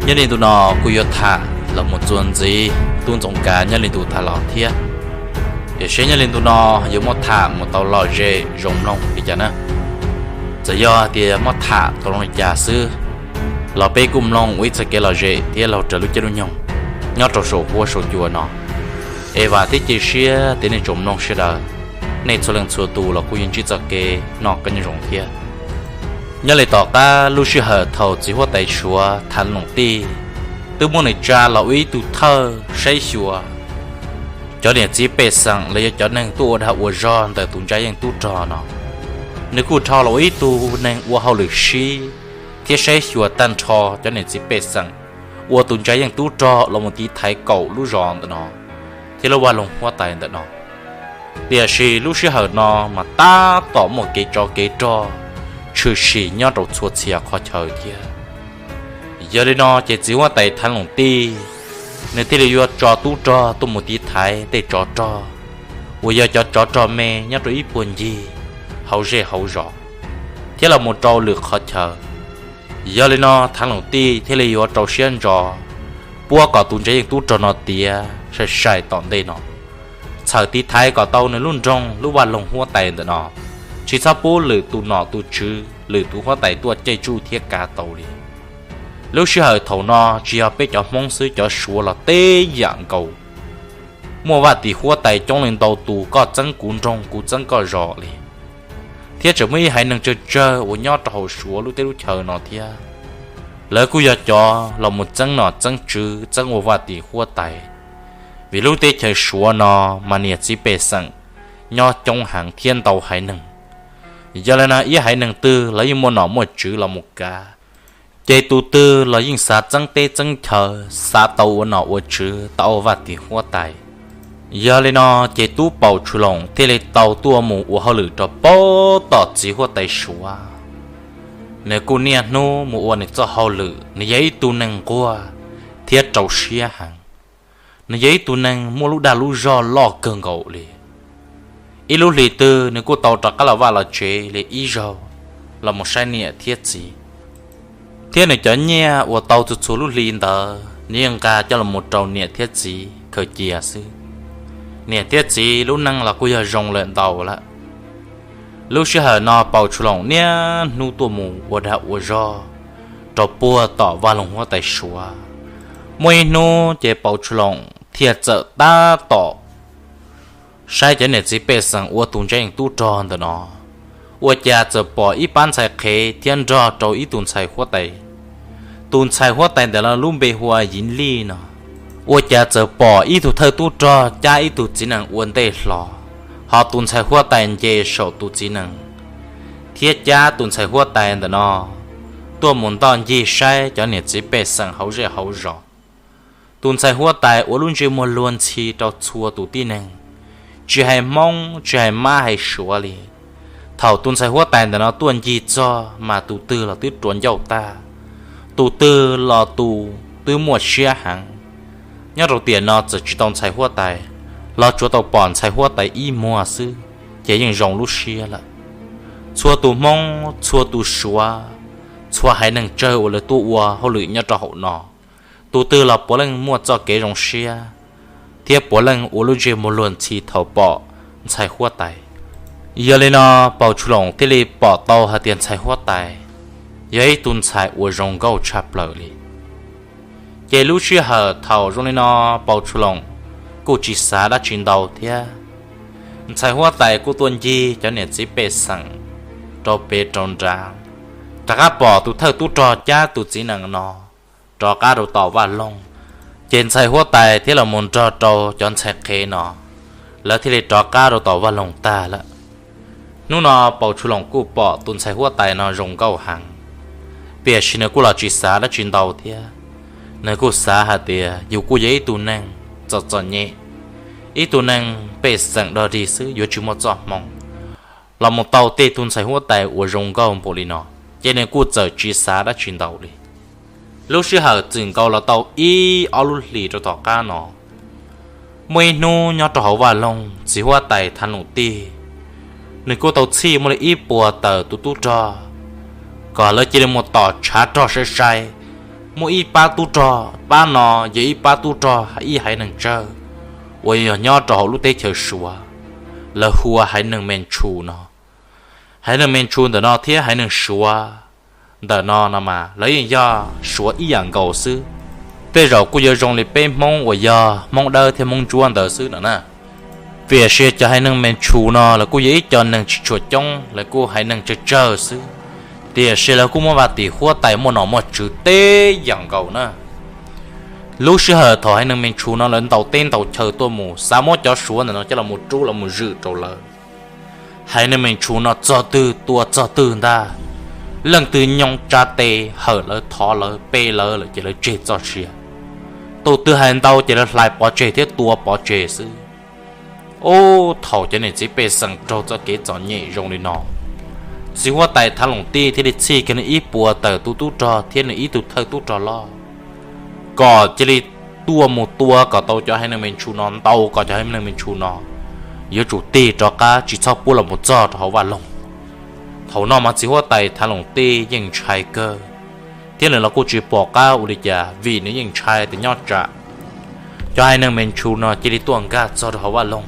Nyob li ntu no kuj yuav tham los mus txuas ntxiv tub Ntxoov Kav nyob li ntu tas los thiab. Tiam sis nyob li ntu no yuav muab tham mus tau lom zem zoo mloog li cas na. Txawm yog tias muab tham tau zoo li cas xwb los peb kuj mloog ua ib txoj kev lom zem thiab laug raws lub caij lub nyoog nyob rau saum huab saum cua no. Es vam thiab cia siab tias nej tsoom mloog sawv daws, nej txhua leej txhua tus los kuj yuav ntsib txoj kev noj qab nyob zoo thiab. Nyob li tom qab lub sij hawm thaum txiv huab tais Suav Thav Loom Tij twb muab nws tsa los ua ib tug thawj saib xyuas cov niam txiv pej xeem los yog cov neeg tuaj ua dag ua zog ntawm tus ntsa yeej tub rog no, nws kuj dhau los ua ib tug neeg ua hauj lwm sib thiab saib xyuas tag nrho cov niam txiv pej xeem uas tus ntsa yeej tub rog los mus tiv thaiv kaum lub zos ntawm no thiab lub vaj loog huab tais ntawm no. Tiam sis lub sij hawm no mas tab tom muaj kev tsov kev rog tshwm sim nyob rau txhua txhia qhov chaw thiab. Yog li no ces txiv huab tais Thav Loom Tij nws thiaj li yuav tso tub rog tuaj mus tiv thaiv tej tsov rog uas yog cov tsov rog me nyob rau ib puag ncig hauv zej hauv zos thiab los mus rau lwm qhov chaw. Yog li no Thav Loom Tij thiaj li yuav rau siab ntso puab kom tus ntsa yeej tub rog no tiav sai sai tom ntej no, txhawm tiv thaiv kom tau nws lub nroog lub vaj loog huab tais ntawm no, tsis txhob pub lwm tus nom tus tswv lwm tus huab tais tuaj caij tsuj thiab kav tau li. Lub sij hawm thaum no tsis yog peb cov Hmoob xwb, cov Suav los teb yam nkaus. Muaj vaj tim huab tais coob leej ntau tus koj txeeb kuv nroog kuv txeeb koj zos li. Thiab tseem muaj ib haiv neeg tsawg tsawg uas nyob rau hauv Suav lub teb lub chaw no thiab, lawv kuj yog cov los mus txeeb nom txeeb tswv txeeb ua vaj tim huab tais. Vim lub teb chaws Suav no mas niam txiv pej xeem nyob coob heev thiab ntau haiv neeg. Yog li no ib haiv neeg twg los yeej muaj nom muaj tswv los mus kav, ces tus twg los yeej xav txeeb teb txeeb chaw, xav tau ua nom ua tswv tau ua vaj tim huab tais. Yog li no ces tub Paus Tshua Loos thiaj li tau tuaj mus ua hauj lwm rau pem tom txiv huab tais Suav. Nws kuj niaj hnub mus ua nws txoj hauj lwm, nws yog ib tug neeg nquag thiab rau siab heev. Nws yog ib tug neeg muaj lub dag lub zog loj kawg nkaus li. Ib lub hlis twg nws kuj tau rov qab los vaj los tsev li ib zaug los mus saib niam thiab txiv. Thiab nws cov nyiaj uas tau txhua txhua lub hli ntawd nws yeej nqa coj los mus rau niam thiab txiv khaws cia xwb. Niam thiab txiv lub neej los kuj yog zoo lawm ntau lawm. Lub sij hawm no Paus Tshua Loos niaj hnub tuaj mus ua dag ua zog rau puag tom vaj loog huab tais Suav. Muaj ib hnub ces Paus Tshua Loos thiaj txawm tab tom saib cov niam txiv pej xeem ua tus ntsa yeej tub rog ntawm no, ua cas txawm pom ib pab ntxhais qhev thiab nrog rau ib tug ntxhais huab tais. Tus ntxhais huab tais ntawm no lub npe hu ua Yiv Lij no. Ua cas txawm pom ib tug thawj tub rog cab ib tug txiv nees ua ntej hlo, ho tus ntxhais huab tais nce saum tus txiv nees thiab cab tus ntxhais huab tais ntawm no tuaj mus ntoj ncig saib cov niam txiv pej xeem hauv zej hauv zos. Tus ntxhais huab tais ua lub ntsej muag luag ntxhi rau txhua tus tib neeg, tsis hais Hmoob tsis hais Mab hais Suav li. Thaum tus ntxhais huab tais ntawm no tuaj ncig txog mas tus twg los twb ruam ncauj tag, tus twg los tus twb muaj siab heev. Nyob rau tiam no txawm tsis tau ntxhais huab tais los tsuav tau pom ntxhais huab tais ib muag xwb ces yeej zoo lub siab lawm. Txhua tus Hmoob txhua tus Suav, txhua haiv neeg tsawg uas lawv tuaj ua hauj lwm nyob rau hauv no, tus twg los puav leej muaj txoj kev zoo siab thiab puav leej ua lub ntsej muag luag ntxhi thaum pom ntxhais huab tais. Yog li no Paus Tshua Loos thiaj li pom tau hais tias ntxhais huab tais yog ib tug ntxhais uas zoo nkauj tshaj plaws li. Ces lub sij hawm thaum zoo li no Paus Tshua Loos kuj tsis xav dab tsi ntau thiab. Ntxhais huab tais kuj tuaj ncig cov niam txiv pej xeem rau pem rau nrad, rov qab pom tus thawj tub rog cab tus txiv nees no rov qab rau tom vaj loog, ces ntxhais huab tais thiab los mus nrog rau cov ntxhais qhev no, lawv thiaj li rov qab rau tom vaj loog tag lawm. Hnub no Paus Tshua Loos kuj pom tus ntxhais huab tais no zoo nkauj heev, tiam sis nws kuj los tsis xav dab tsi ntau thiab. Nws kuj xav hais tias yus kuj yog ib tug neeg txom txom nyem, ib tug neeg pej xeem dog dig xwb yuav tsis muaj txoj hmoo los mus tau tej tug ntxhais huab tais uas zoo nkauj npaum li no, ces nws kuj txawm tsis xav dab tsi ntau li. Lub sij hawm txwm nkaus los tau ib ob lub hlis rau tom qab no, muaj ib hnub nyob rau hauv vaj loog txiv huab tais Thav Loos Tij, nws kuj tau txhij muaj li ib puas tawm tus tub rog kom lawv cia li mus tom tshav rog sai sai muaj ib pab tub rog, pab no yog ib pab tub rog ib haiv neeg tsawg uas yog nyob rau hauv lub teb chaws Suav, lawv hu ua haiv neeg Me Ntshu no. Haiv neeg Me Ntshu ntawm no thiab haiv neeg Suav ntawm no no mas lawv yeej yog Suav ib yam nkaus xwb. Tej zaum kuj yuav zoo li peb Hmoob uas yog Hmoob Dawb thiab Hmoob Ntsuab ntawd xwb no na. Tiam sis cov haiv neeg Me Ntshu no lawv kuj yog ib co neeg tsis tshua coob, lawv kuj haiv neeg tsawg tsawg xwb, tiam sis lawv kuj muaj vaj tim huab tais, muaj nom muaj tswv teb yam nkaus na. Lub sij hawm thaum haiv neeg Me Ntshu no lawv ntaus teb ntaus chaw tuaj mus xav muab cov Suav ntawm no coj los mus rub los mus zwm rau lawv, haiv neeg Me Ntshu no txog twg tua txog twg ntag. Leej twg nyoo tsa tes hawm lawv, thov lawv, pe lawv lawm ces lawv tseg txoj sia. Tus twg hais ntau ces lawv hlais pov tseg thiab tua pov tseg xwb. Ub, thaum cov niam txiv pej xeem raug txoj kev txom nyem zoo li no, txiv huab tais Thav Loos Tij thiaj li txhij kiag nws ib puas tawm tus tub rog thiab nws ib tug thawj tub rog loj kom cia li tuaj mus tua kom tau cov haiv neeg Me Ntshu no, ntaus kom cov haiv neeg Me Ntshu no yuav tsum tig rov qab, tsis txhob pub los mus txog rau hauv Vaj Loog. Thaum no mas txiv huab tais Thav Loos Tij yeej ntshai kawg, thiab nws los kuj tsis pom qab ua li cas vim nws yeej ntshai tias nyob tsam cov haiv neeg Me Ntshu no cia li tuaj nkag txog rau hauv Vaj Loog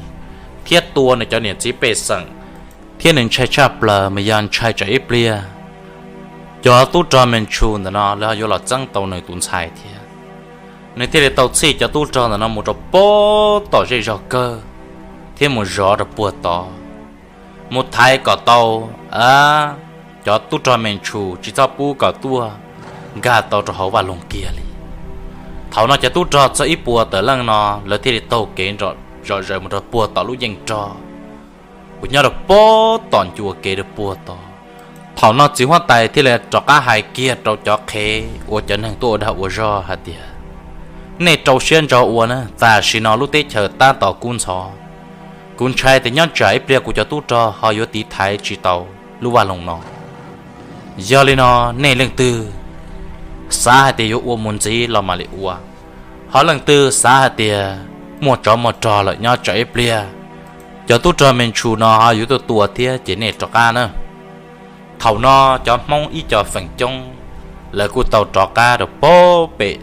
thiab tua nws cov niam txiv pej xeem, thiab nws ntshai tshaj plaws mas yog ntshai tsam ib pliag cov tub rog Me Ntshu ntawm no lawv ho yuav los txeeb tau nws tus ntxhais thiab. Nws thiaj li tau txhij cov tub rog ntawm no mus rau puag tom zej zog kawg thiab mus zov rau puag tod, mus thaiv kom tau cov tub rog Me Ntshu tsis txhob pub kom tuaj nkag tau rau hauv Vaj Loog kiag li. Thaum no cov tub rog txog ib puas tawm leej no, lawv thiaj li taug kev zom zaws mus rau puag tom lub yeej rog uas nyob rau puag tom ncua kev rau puag tod. Thaum no txiv huab tais thiaj li rov qab hais kiag rau cov qhev uas cov neeg tuaj ua dag ua zog hais tias, nej rau siab ntso ua na, tam sim no lub teb chaws tab tom kub ntxhov. Kuv ntshai tias nyob tsam ib pliag kuv cov tub rog ho yuav tiv thaiv tsis tau lub Vaj Loog no. Yog li no, nej leej twg xav hais tias yuav ua mus ntxiv los mam li ua, ho leej twg xav hais tias muaj tsov muaj rog lawm nyob tsam ib pliag cov tub rog Me Ntshu no ho yuav tuaj tua thiab ces nej rov qab na. Thaum no cov Hmoob ib co feem coob lawv kuj tau rov qab rau puag pem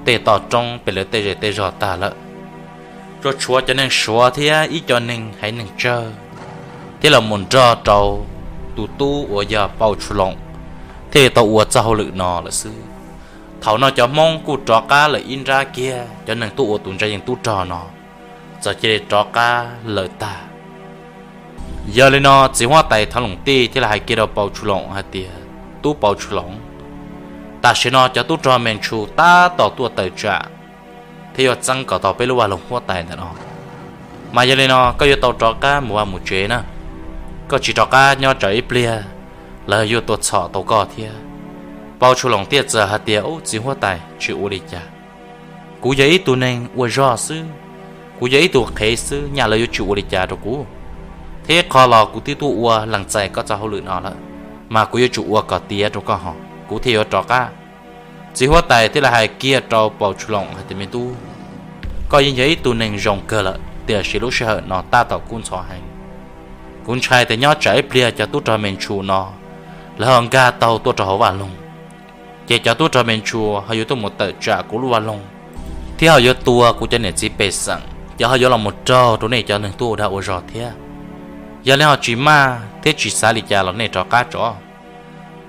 tej toj roob pem lawv tej zej tej zog tag lawm. Tsuas tshuav cov neeg Suav thiab ib co neeg haiv neeg tsawg thiab los mus nrog rau tus tub uas yog Pau Tshua Loos thiaj li tau ua txoj hauj lwm no lawm xwb. Thaum no cov Hmoob kuj rov qab lawm ib nrab kiag cov neeg tuaj ua tus ntsa yeej tub rog no, txawm cia li rov qab lawm tag. Yog li no txiv huab tais Thav Loos Tij thiaj li hais kiag rau Pau Tshua Loos hais tias, tub Pau Tshua Loos, tam sim no cov tub rog Me Ntshu tab tom tuaj tawm tsam thiab yuav txeeb kom tau peb lub Vaj Loog huab tais ntawm no, mas yog li no koj yuav tau rov qab mus vaj mus tsev na. Koj tsis rov qab nyob tsam ib pliag lawv yuav tuaj txhom tau koj thiab. Pau Tshua Loos thiaj txawm hais tias, ub, txiv huab tais, tsis ua li cas. Kuv yog ib tug neeg ua zog xwb, kuv yog ib tug qhev xwb, nyaj lawv yuav tsis ua li cas rau kuv. Thiab qhov los kuv twb tuaj ua lees txais koj txoj hauj lwm no lawm, mas kuv yuav tsum ua kom tiav rau koj ho kuv thiaj yuav rov qab. Txiv huab tais thiaj li hais kiag rau Pau Tshua Loos hais tias, me tub, koj yeej yog ib tug neeg zoo kawg lawm, tiam sis lub sij hawm no tab tom kub ntxhov heev. Kuv ntshai tias nyob tsam ib pliag cov tub rog Me Ntshu no lawv ho nkag taug tuaj rau hauv Vaj Loog, ces cov tub rog Me Ntshu ho yuav tuaj mus tawm tsam kuv lub Vaj Loog thiab ho yuav tua kuv cov niam txiv pej xeem, ces ho yuav los mus raug rau nej cov neeg tuaj ua dag ua zog thiab. Yog li ho tsis maj thiab tsis xav li cas los nej rov qab tso.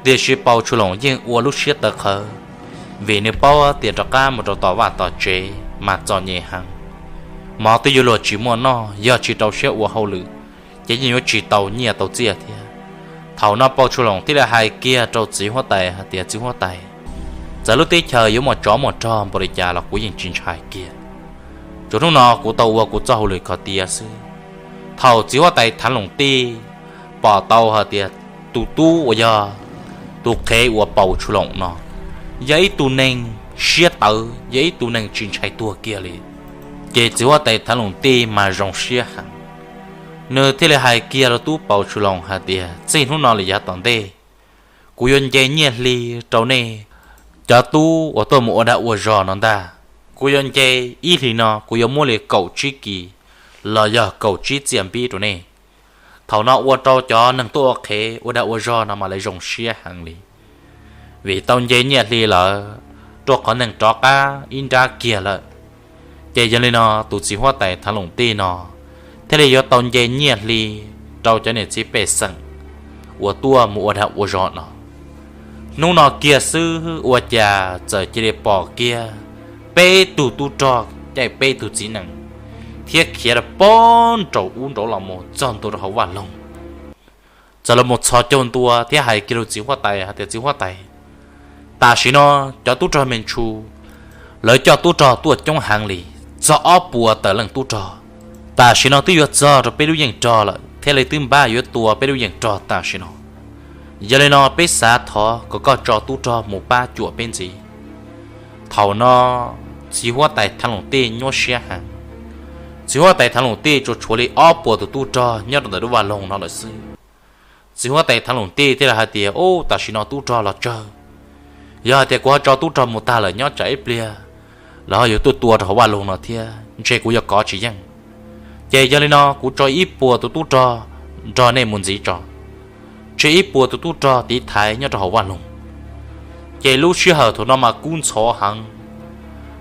Tiam sis Pau Tshua Loos yeej ua lub siab tawv qhawv, vim nws paub tias rov qab mus rau tom vaj tom tsev mas txom nyem heev, mov twb yuav luag tsis muaj noj, yog tsis rau siab ua hauj lwm ces yeej yuav tsis tau nyiaj tau txiaj thiab. Thaum no Pau Tshua Loos thiaj li hais kiag rau txiv huab tais hais tias, txiv huab tais, txawm lub teb chaws yuav muaj tsov muaj rog npaum li cas los kuv yeej tsis ntshai kiag. Tsuas hnub no kuv tau ua kuv txoj hauj lwm kom tiav xwb. Thaum txiv huab tais Thav Loos Tij pom tau hais tias tus tub uas yog tus qhev uas Pau Tshua Loos no yog ib tug neeg siab tawv, yog ib tug neeg tsis ntshai tuag kiag li, ces txiv huab tais Thav Loos Tij mas zoo siab heev. Nws thiaj li hais kiag rau tub Pau Tshua Loos hais tias, txij hnub no lawm yav tom ntej, kuv yuav nce nyiaj hli rau nej cov tub uas tuaj mus ua dag ua zog no ntag. Kuv yuav nce ib hlis no kuv yuav muab li kaum tsib kis los yog kaum tsib txiaj npib rau nej. Thaum no ua rau cov neeg tuaj ua qhev ua dag ua zog no mas lawv zoo siab heev li, vim tau nce nyiaj hli lawm, rau qhov neeg rov qab ib nrab kiag lawm. Ces yog li no tus txiv huab tais Thav Loos Tij no thiaj li yuav tau nce nyiaj hli rau cov niam txiv pej xeem uas tuaj mus ua dag ua zog no. Hnub no kiag xwb ua cas txawm cia li pom kiag peb tug tub rog caij peb tug txiv nees thiab khiav rau pob nraum ub nraud los mus txog ntua rau hauv vaj loog. Txawm los mus txhos caug ntua thiab hais kiag rau txiv huab tais hais tias, Txiv huab tais, tam sim no cov tub rog Me Ntshus lawv coj tub rog tuaj coob heev li, txog ob puas tawm leej tub rog. Tam sim no twb yuav txog rau peb lub yeej rog lawm thiab lawv twb npaj yuav tua peb lub yeej rog tam sim no. Yog li no peb xav thov kom koj tso tub rog mus pab cuam peb ntxiv. Thaum no txiv huab tais Thav Loos Tij nyuaj siab heev. Txiv huab tais Thav Loos Tij tsuas tshuav li ob puas tus tub rog nyob rau ntawm lub vaj loog no lawm xwb. Txiv huab tais Thav Loos Tij thiaj li hais tias, Ub, tam sim no tub rog los tsawg. Yog hais tias kuv ho tso tub rog mus tag lawm nyob tsam ib pliag lawv ho yuav tuaj tua rau hauv vaj loog no thiab ntshe kuv yuav kov tsis yeej. Ces yog li no kuv tso ib puas tus tub rog nrog nej mus ntxiv tso, tseg ib puas tus tub rog tiv thaiv nyob rau hauv vaj loog. Ces lub sij hawm thaum no mas kub ntxhov heev.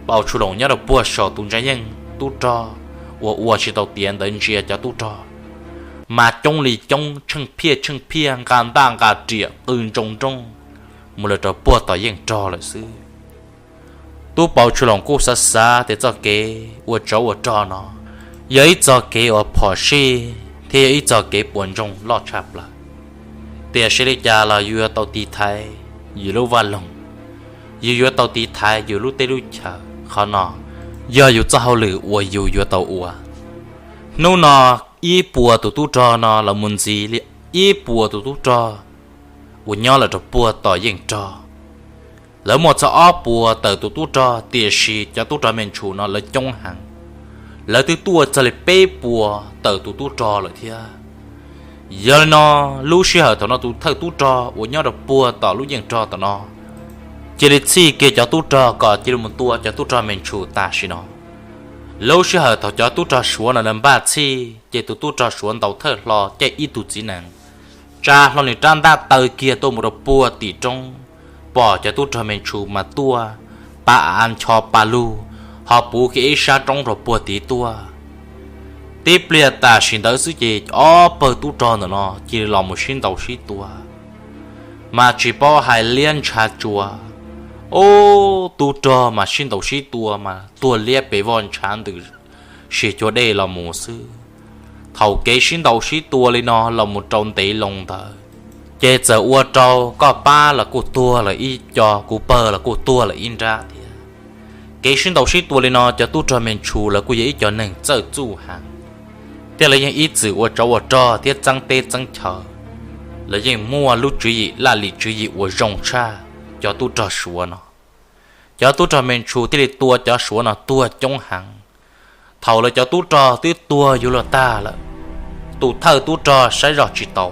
Paus Tshus Loos nyob rau puag saum tus ntsa yeej tub rog uas ua tsis tau tiav ntawd ntsia cov tub rog mas coob li coob, tsheej phiaj tsheej phiaj, nqa ntaj nqa riam qw ntsoo nrooj mus lawm rau puag tom yeej rog lawm xwb. Tub Paus Tshus Loos kuj xav xav tias txoj kev ua tsov ua rog no yog ib txoj kev uas phom sij thiab yog ib txoj kev puas ntsoog loj tshaj plaws. Tiam sis li cas los yus yuav tau tiv thaiv yus lub vaj loog, yus yuav tau tiv thaiv yus lub teb lub chaw. Qhov no yog yus txoj hauj lwm uas yus yuav tau ua. Hnub no ib puas tus tub rog no los mus ntxiv li ib puas tus tub rog uas nyob lawm rau puag tom yeej rog. Lawv muaj txog ob puas tawm tus tub rog, tiam sis cov tub rog Me Ntshus no lawv coob heev, lawv twb tuaj txog li peb puas tawm tus tub rog lawm thiab. Yog li no lub sij hawm thaum no tus thawj tub rog uas nyob rau puag tom lub yeej rog tom no cia li txhij kiag cov tub rog kom cia li mus tua cov tub rog Me Ntshus tam sim no. Lub sij hawm thaum cov tub rog Suav no lawv npaj txhij ces tus tub rog Suav ntaus thawj hlo caij ib tug txiv nees, tsa hlo nws rab ntaj taw kiag tuaj mus rau puag tim roob, pom cov tub rog Me Ntshus mas tuaj pa av ncho pa lug, ho puv kiag ib sab roob rau puag tid tuaj. Tib pliag tam sim ntawd xwb ces ob pawg tub rog ntawm no cia li los mus sib ntaus sib tua, mas tsis paub hais liab ntshav tsua. Ub, tub rog mas sib ntaus sib tua mas tuag liab pes voj ntshav ntws si cua dej los mus xwb. Thaum kev sib ntaus sib tua li no los mus rau ntev loo ntawd, ces txawm ua rau koj pab los kuj tuag lawm ib co, kuv pawg los kuj tuag lawm ib nrab thiab. Kev sib ntaus sib tua li no cov tub rog Me Ntshus lawv kuj yog ib co neeg txawj txuj heev, thiab lawv yeej ib txwm ua tsov ua rog thiab txeeb teb txeeb chaw. Lawv yeej muaj lub tswv yim laj lim tswv yim uas zoo tshaj cov tub rog Suav no. Cov tub rog Me Ntshus thiaj li tua cov Suav no tuag coob heev. Thaum lawv cov tub rog twb tuag yuav luag tag lawm, tus thawj tub rog saib zoj tsis tau,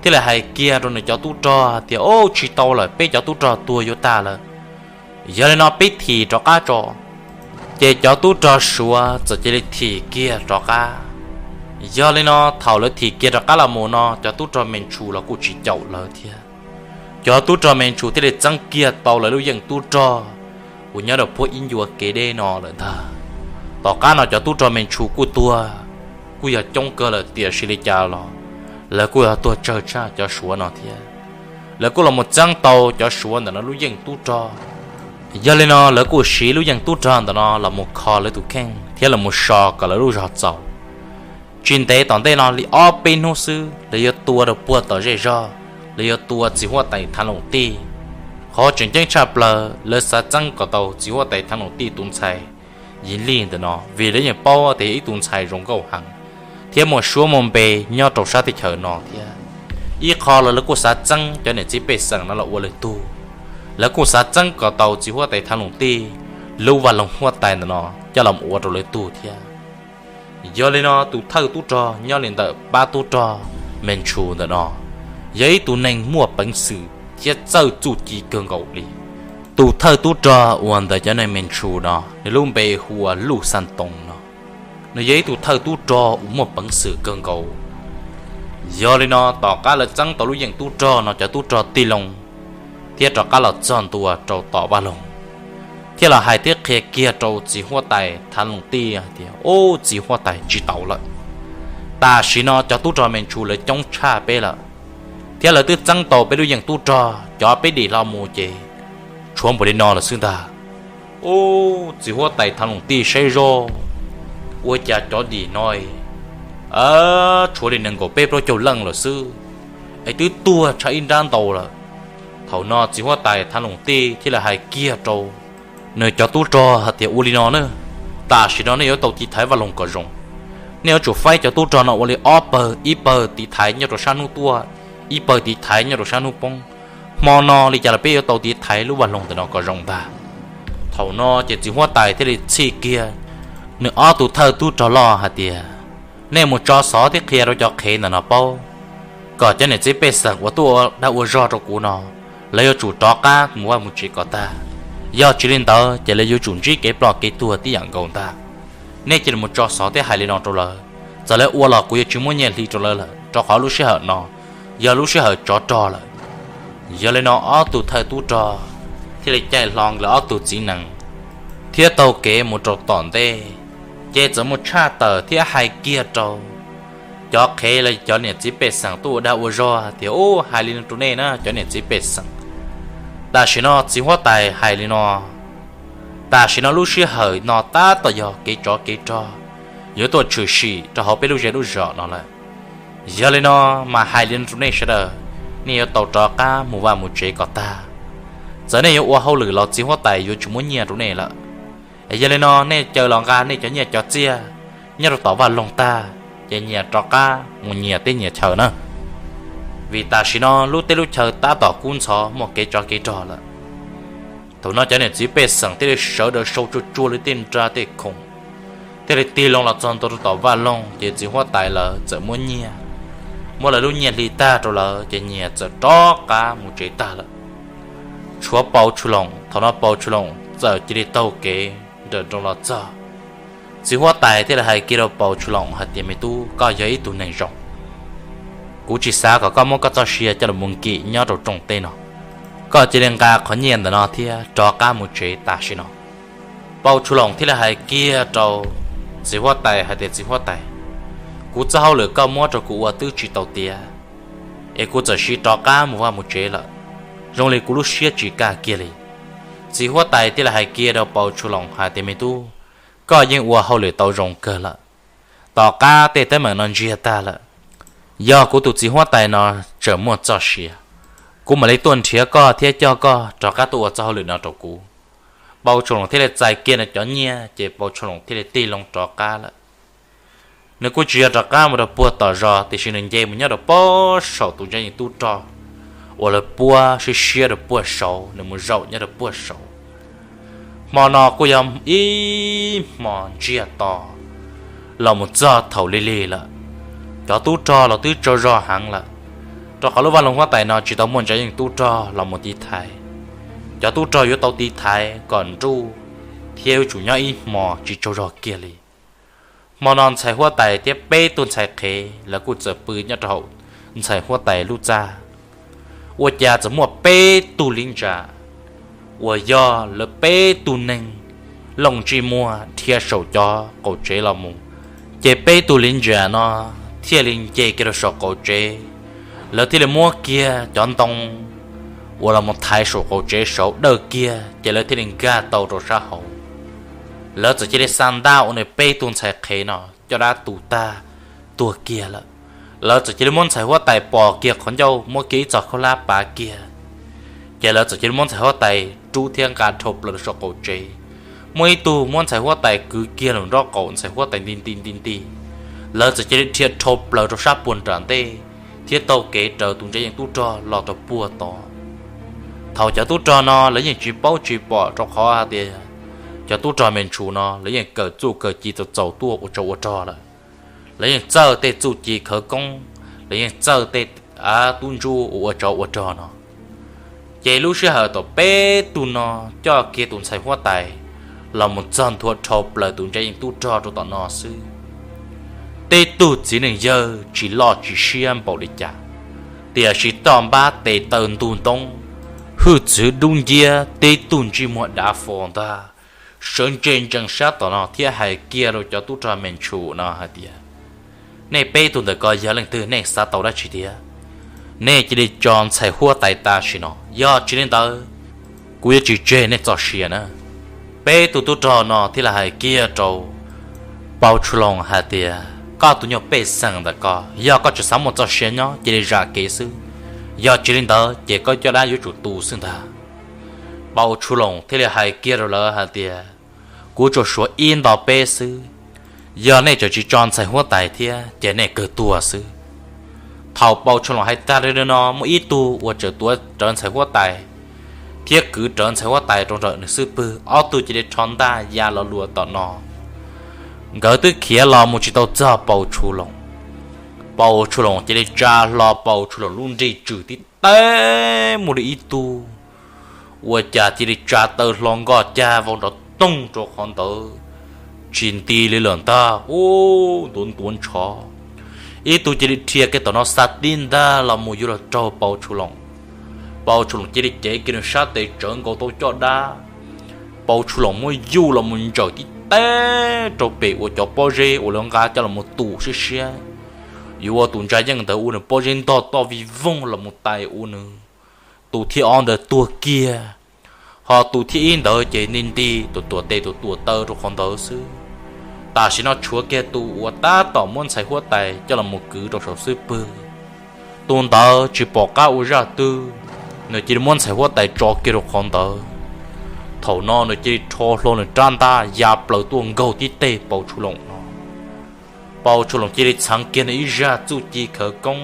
thiaj li hais kiag rau nws cov tub rog tias, Ub, tsis tau lawm, peb cov tub rog tuag yuav tag lawm. Yog li no peb thim rov qab tso. Ces cov tub rog Suav txawm cia li thim kiag rov qab. Yog li no thaum lawv thim kiag rov qab los mus no cov tub rog Me Ntshus los kuj tsis caum lawv thiab. Cov tub rog Me Ntshus thiaj li txeeb kiag tau lawv lub yeej tub rog uas nyob rau puag ib ncua kev deb no lawm ntag. Tom qab no cov tub rog Me Ntshus kuj tuag, kuj yog coob kawg lawm tiam sis li cas los lawv kuj yog tuag tsawg tshaj cov Suav no thiab. Lawv kuj los mus txeeb tau cov Suav ntawm no lub yeej tub rog. Yog li no lawv kuj siv lub yeej tub rog ntawm no los mus kho lawv tus kheej thiab los mus so kom lawv lub zog txaus. Tsis ntev tom ntej no li ob peb hnub xwb lawv yuav tua rau puag tom zej zog, lawv yuav tua txiv huab tais Thav Loos Tij. Qhov tseem ceeb tshaj plaws lawv xav txeeb kom tau txiv huab tais Thav Loos Tij tus ntxhais Yim Lij ntawm no, vim lawv yeej paub tias yog ib tug ntxhais zoo nkauj heev thiab muaj suab muaj npe nyob rau sab teb chaws no thiab. Ib qho los lawv kuj xav txeeb cov niam txiv pej xeem no los ua lawv tug. Lawv kuj xav txeeb kom tau txiv huab tais Thav Loos Tij lub vaj loog huab tais ntawm no coj los ua rau lawv tug thiab. Yog li no tus thawj tub rog nyob li ntawm pab tub rog Me Ntshus ntawm no yog ib tug neeg muaj peev xwm thiab txawj txuj ci kawg nkaus li. Tus thawj tub rog uas ntawm cov neeg Me Ntshus no nws lub npe hu ua Luj Xaj Toos no. Nws yog ib tug thawj tub rog uas muaj peev xwm kawg nkaus. Yog li no tom qab lawv txeeb tau lub yeej tub rog no cov tub rog tig loo thiab rov qab los txog ntua rau tom vaj loog. thiaj los hais thiab qhia kiag rau txiv huab tais Thav Loos Tij hais tias, Ub, txiv huab tais, tsis tau lawm. Tam sim no cov tub rog Me Ntshus lawv coob tshaj peb lawm, thiab lawv twb txeeb tau peb lub yeej tub rog, cov peb dim hlo mus ces tshuav npaum li no lawm xwb ntag. Ub, txiv huab tais Thav Loos Tij saib zoj, ua cas cov dim no tshuav li nees nkaum peb plaub caug leej lawm xwb, es twb tuag tshaj ib nrab ntau lawm. Thaum no txiv huab tais Thav Loos Tij thiaj li hais kiag rau nws cov tub rog hais tias, Ua li no na, tam sim no nej yuav tau tiv thaiv vaj loog kom zoo. Nej yuav tsum faib cov tub rog no ua li ob pawg, ib pawg tiv thaiv nyob rau sab hnub tuaj, ib pawg tiv thaiv nyob rau sab hnub poob. Hmo no li cas los peb yuav tau tiv thaiv lub vaj loog ntawm no kom zoo ntag. Thaum no ces txiv huab tais thiaj li txhij kiag nws ob tug thawj tub rog loj hais tias, Nej mus tso xov thiab qhia rau cov qhev ntawm no paub, kom cov niam txiv pej xeem uas tuaj ua dag ua zog rau kuv no, lawv yuav tsum rov qab mus vaj mus tsev kom tag. Yog tsis li ntawd ces lawv yuav tsum ntsib kev ploj kev tuag tib yam nkaus ntag. Nej cia li mus tso xov thiab hais li no rau lawv, txawm lawv ua los kuv yuav tsis muab nyiaj hli rau lawv lawm, rau qhov lub sij hawm no yog lub sij hawm tsov rog lawm. Yog li no ob tug thawj tub rog thiaj li caij hlo nkawd ob tug txiv nees thiab taug kev mus rau tom ntej, ces txawm mus tshaj tawm thiab hais kiag rau cov qhev los cov niam txiv pej xeem tuaj ua dag ua zog tias, Ub, hais li no rau nej na cov niam txiv pej xeem, tam sim no txiv huab tais hais li no, tam sim no lub sij hawm no tab tom yog kev tsov kev rog yuav tuaj tshwm sim rau hauv peb lub zej lub zos no lawm. Yog li no mas hais li no rau nej sawv daws, nej yuav tau rov qab mus vaj mus tsev kom tag. Txawm nej yuav ua hauj lwm los txiv huab tais yuav tsis muab nyiaj rau nej lawm. Yog li no nej caw los nqa nej cov nyiaj cov txiaj nyob rau tom vaj loog tag, ces nyias rov qab mus nyias teb nyias chaw na, vim tam sim no lub teb lub chaw tab tom kub ntxhov muaj kev tsov kev rog lawm. Thaum no cov niam txiv pej xeem thiaj li sawv daws sau tsuag tsuag li tej nra tej khoom, thiaj li tig loo los txog ntua rau tom vaj loog, ces txiv huab tais lawv txawm muab nyiaj, muab lawv lub nyiaj hli tag rau lawv, ces nyias txawm rov qab mus tsev tag lawm. Tshuav Pau Tshua Loos, thaum no Pau Tshua Loos txawm cia li taug kev nrawm nroos los txog. Txiv huab tais thiaj li hais kiag rau Pau Tshua Loos hais tias, Me tub, koj yog ib tug neeg zoo, kuv tsis xav kom koj muab koj txoj sia coj los mus nkim nyob rau rooj teb no. Koj cia li nqa qhov nyiaj ntawm no thiab rov qab mus tsev tam sim no. Pau Tshua Loos thiaj li hais kiag rau txiv huab tais hais tias, Txiv huab tais, kuv txoj hauj lwm koj muab rau kuv ua twb tsis tau tiav, es kuv txawm siv rov qab mus vaj mus tsev lawm, zoo li kuv lub siab tsis kaj kiag li. Txiv huab tais thiaj li hais kiag rau Pau Tshua Loos hais tias, Me tub, koj yeej ua hauj lwm tau zoo kawg lawm. Tom qab tej teeb meem no ntsiag tag lawm, yog kuv tus txiv huab tais no tseem muaj txoj sia, kuv mam li tuaj nrhiav koj thiab coj koj rov qab tuaj ua txoj hauj lwm no rau kuv. Pau Tshua Loos thiaj li txais kiag nws cov nyiaj ces Pau Tshua Loos thiaj li tig loo rov qab lawm. Nws kuj tsis yog rov qab mus rau puag tom zos, tiam sis nws nce mus nyob rau puag saum tus ntsa yeej tub rog uas lawv puab siab siab rau puag saud, nws mus zaum nyob rau puag saud. Hmo no kuj yog ib hmo ntsiag to los mus txog thaum lig lig lawm. Cov tub rog los twb tsaug zog heev lawm, rau qhov lub vaj loog huab tais no tsis tau muaj ntsa yeej tub rog los mus tiv thaiv. Cov tub rog yuav tau tiv thaiv kom nruj thiab yuav tsum nyob ib hmo tsis tsaug zog kiag li. Hmo no ntxhais huab tais thiab peb tug ntxhais qhev lawv kuj txawm pw nyob rau hauv ntxhais huab tais lub txaj, ua cas txawm muaj peb tug li ntsa uas yog lawv peb tug neeg looj ntsej muag dhia saum cov qaum tsev los mus. Ces peb tug li ntsa no thiaj li nce kiag rau saum qaum tsev, lawv thiaj li muab kiag cov ntoo uas los mus thaiv saum qaum tsev saud dawj kiag, ces lawv thiaj li nkag tau rau sab hauv. Lawv txawm cia li xa ntaj ua nws peb tug ntxhais qhev no coj dab tu tag tuag kiag lawm. Lawv txawm cia li muab ntxhais huab tais pos kiag qhov ncauj, muab kiag ib txoj khaub hlab pav kiag, ces lawv txawm cia li muab ntxhais huab tais rub thiab nqa dhau plaws rau saum qaum tsev. Muaj ib tug muab ntxhais huab tais kwv kiag lawm nraub qaum ntxhais huab tais nti nti nti nti. Lawv txawm cia li dhia dhau plaws rau sab puag nram ntej thiab taug kev raws tus ntsa yeej tub rog los rau puag tod. Thaum cov tub rog no lawv yeej tsis paub tsis pom rau qhov hais tias cov tub rog me ntshus no lawv yeej kawm txuj kawm ci txaus txaus tuaj ua tsov ua rog lawm. Lawv yeej txawj tej txuj ci khawv koob, lawv yeej txawj tej tub ntsuj ua ua tsov ua rog no. Ces lub sij hawm thaum peb tug no coj kiag tus ntxhais huab tais los mus txog ntua dhau plaws tus ntsa yeej tub rog rau tom no xwb, tej tug txiv neej yawg tsis loj tsis siab npaum li cas, tiam sis toj npab tes taw ntug ntoob, hwj txwv dub nciab, tej tug ntsej muag dav fo ntag. sawv ntsug ntsees sab tom no thiab hais kiag rau cov tub rog me ntshus no hais tias, nej peb tug ntawm ko yog leej twg, nej xav tau dab tsi thiab? Nej cia li tso ntxhais huab tais tam sim no, yog tsis li ntawd kuv yuav tsis tseg nej txoj sia na. Peb tug tub rog no thiaj li hais kiag rau Pau Tshu Loos hais tias, koj tus nyuag pej xeem ntawm ko, yog koj tseem xav muaj txoj sia nyob cia li zam kev xwb, yog tsis li ntawd ces koj caj dab yuav tsum tu xwb ntag. Pau Tshu Loos thiaj li hais kiag rau lawv hais tias, kuv tsuas suav ib nto peb xwb, yog nej tseem tsis tso ntxhais huab tais thiab ces nej kawg tuag xwb. Thaum Pau Tshu Loos hais tag li no, muaj ib tug uas tseem tuav rawv ntxhais huab tais thiab kwv rawv ntxhais huab tais rau nram nws xub pwg, ob tug cia li rho ntaj ya los luas tom no. Nkawd twb khiav los mus tsis tau txog Pau Tshu Loos, Pau Tshu Loos cia li tsa hlo Pau Tshu Loos lub nrig tswm tib teb mus li ib tug, ua cas cia li tsa taw hlo nkoj cag vau nrov toog rau qhov ntawd, tsis nti li lawm ntag, ub, ntuav ntuav ntshav. Ib tug cia li rhia kiag tom no xa tib ntaj los mus yuav los raug Pau Tshu Loos. Pau Tshu Loos cia li cev kiag nws sab tes tsawv nkaus tau caj dab. Pau Tshu Loos muab yuj los mus ntsaws tib teb rau pem uas cov pob zeb uas lawv nqa coj los mus tu siab siab, yuav ua tus ntsa yeej ntawd ua nws pob zeb ntog toj vij voog los mus tais ua nws. Tus thib ob ntawd tuag kiag, ho tus thib ib ntawd ces nti nti tuam tuam tes tuam tuam taw rau qhov ntawd xwb. Tam sim no tshuav kiag tus uas tab tom muab ntxhais huab tais coj los mus kwv rau saum xub pwg. Tus ntawd tsis pom qab ua zaj twg, nws cia li muab ntxhais huab tais tso kiag rau qhov ntawd. Thaum no nws cia li rho hlo nws rab ntaj ya plaws tuaj nkaug tib teg Pau Tshu Loos no. Pau Tshu Loos cia li txheev kiag nws ib zaj txuj ci khawv koob.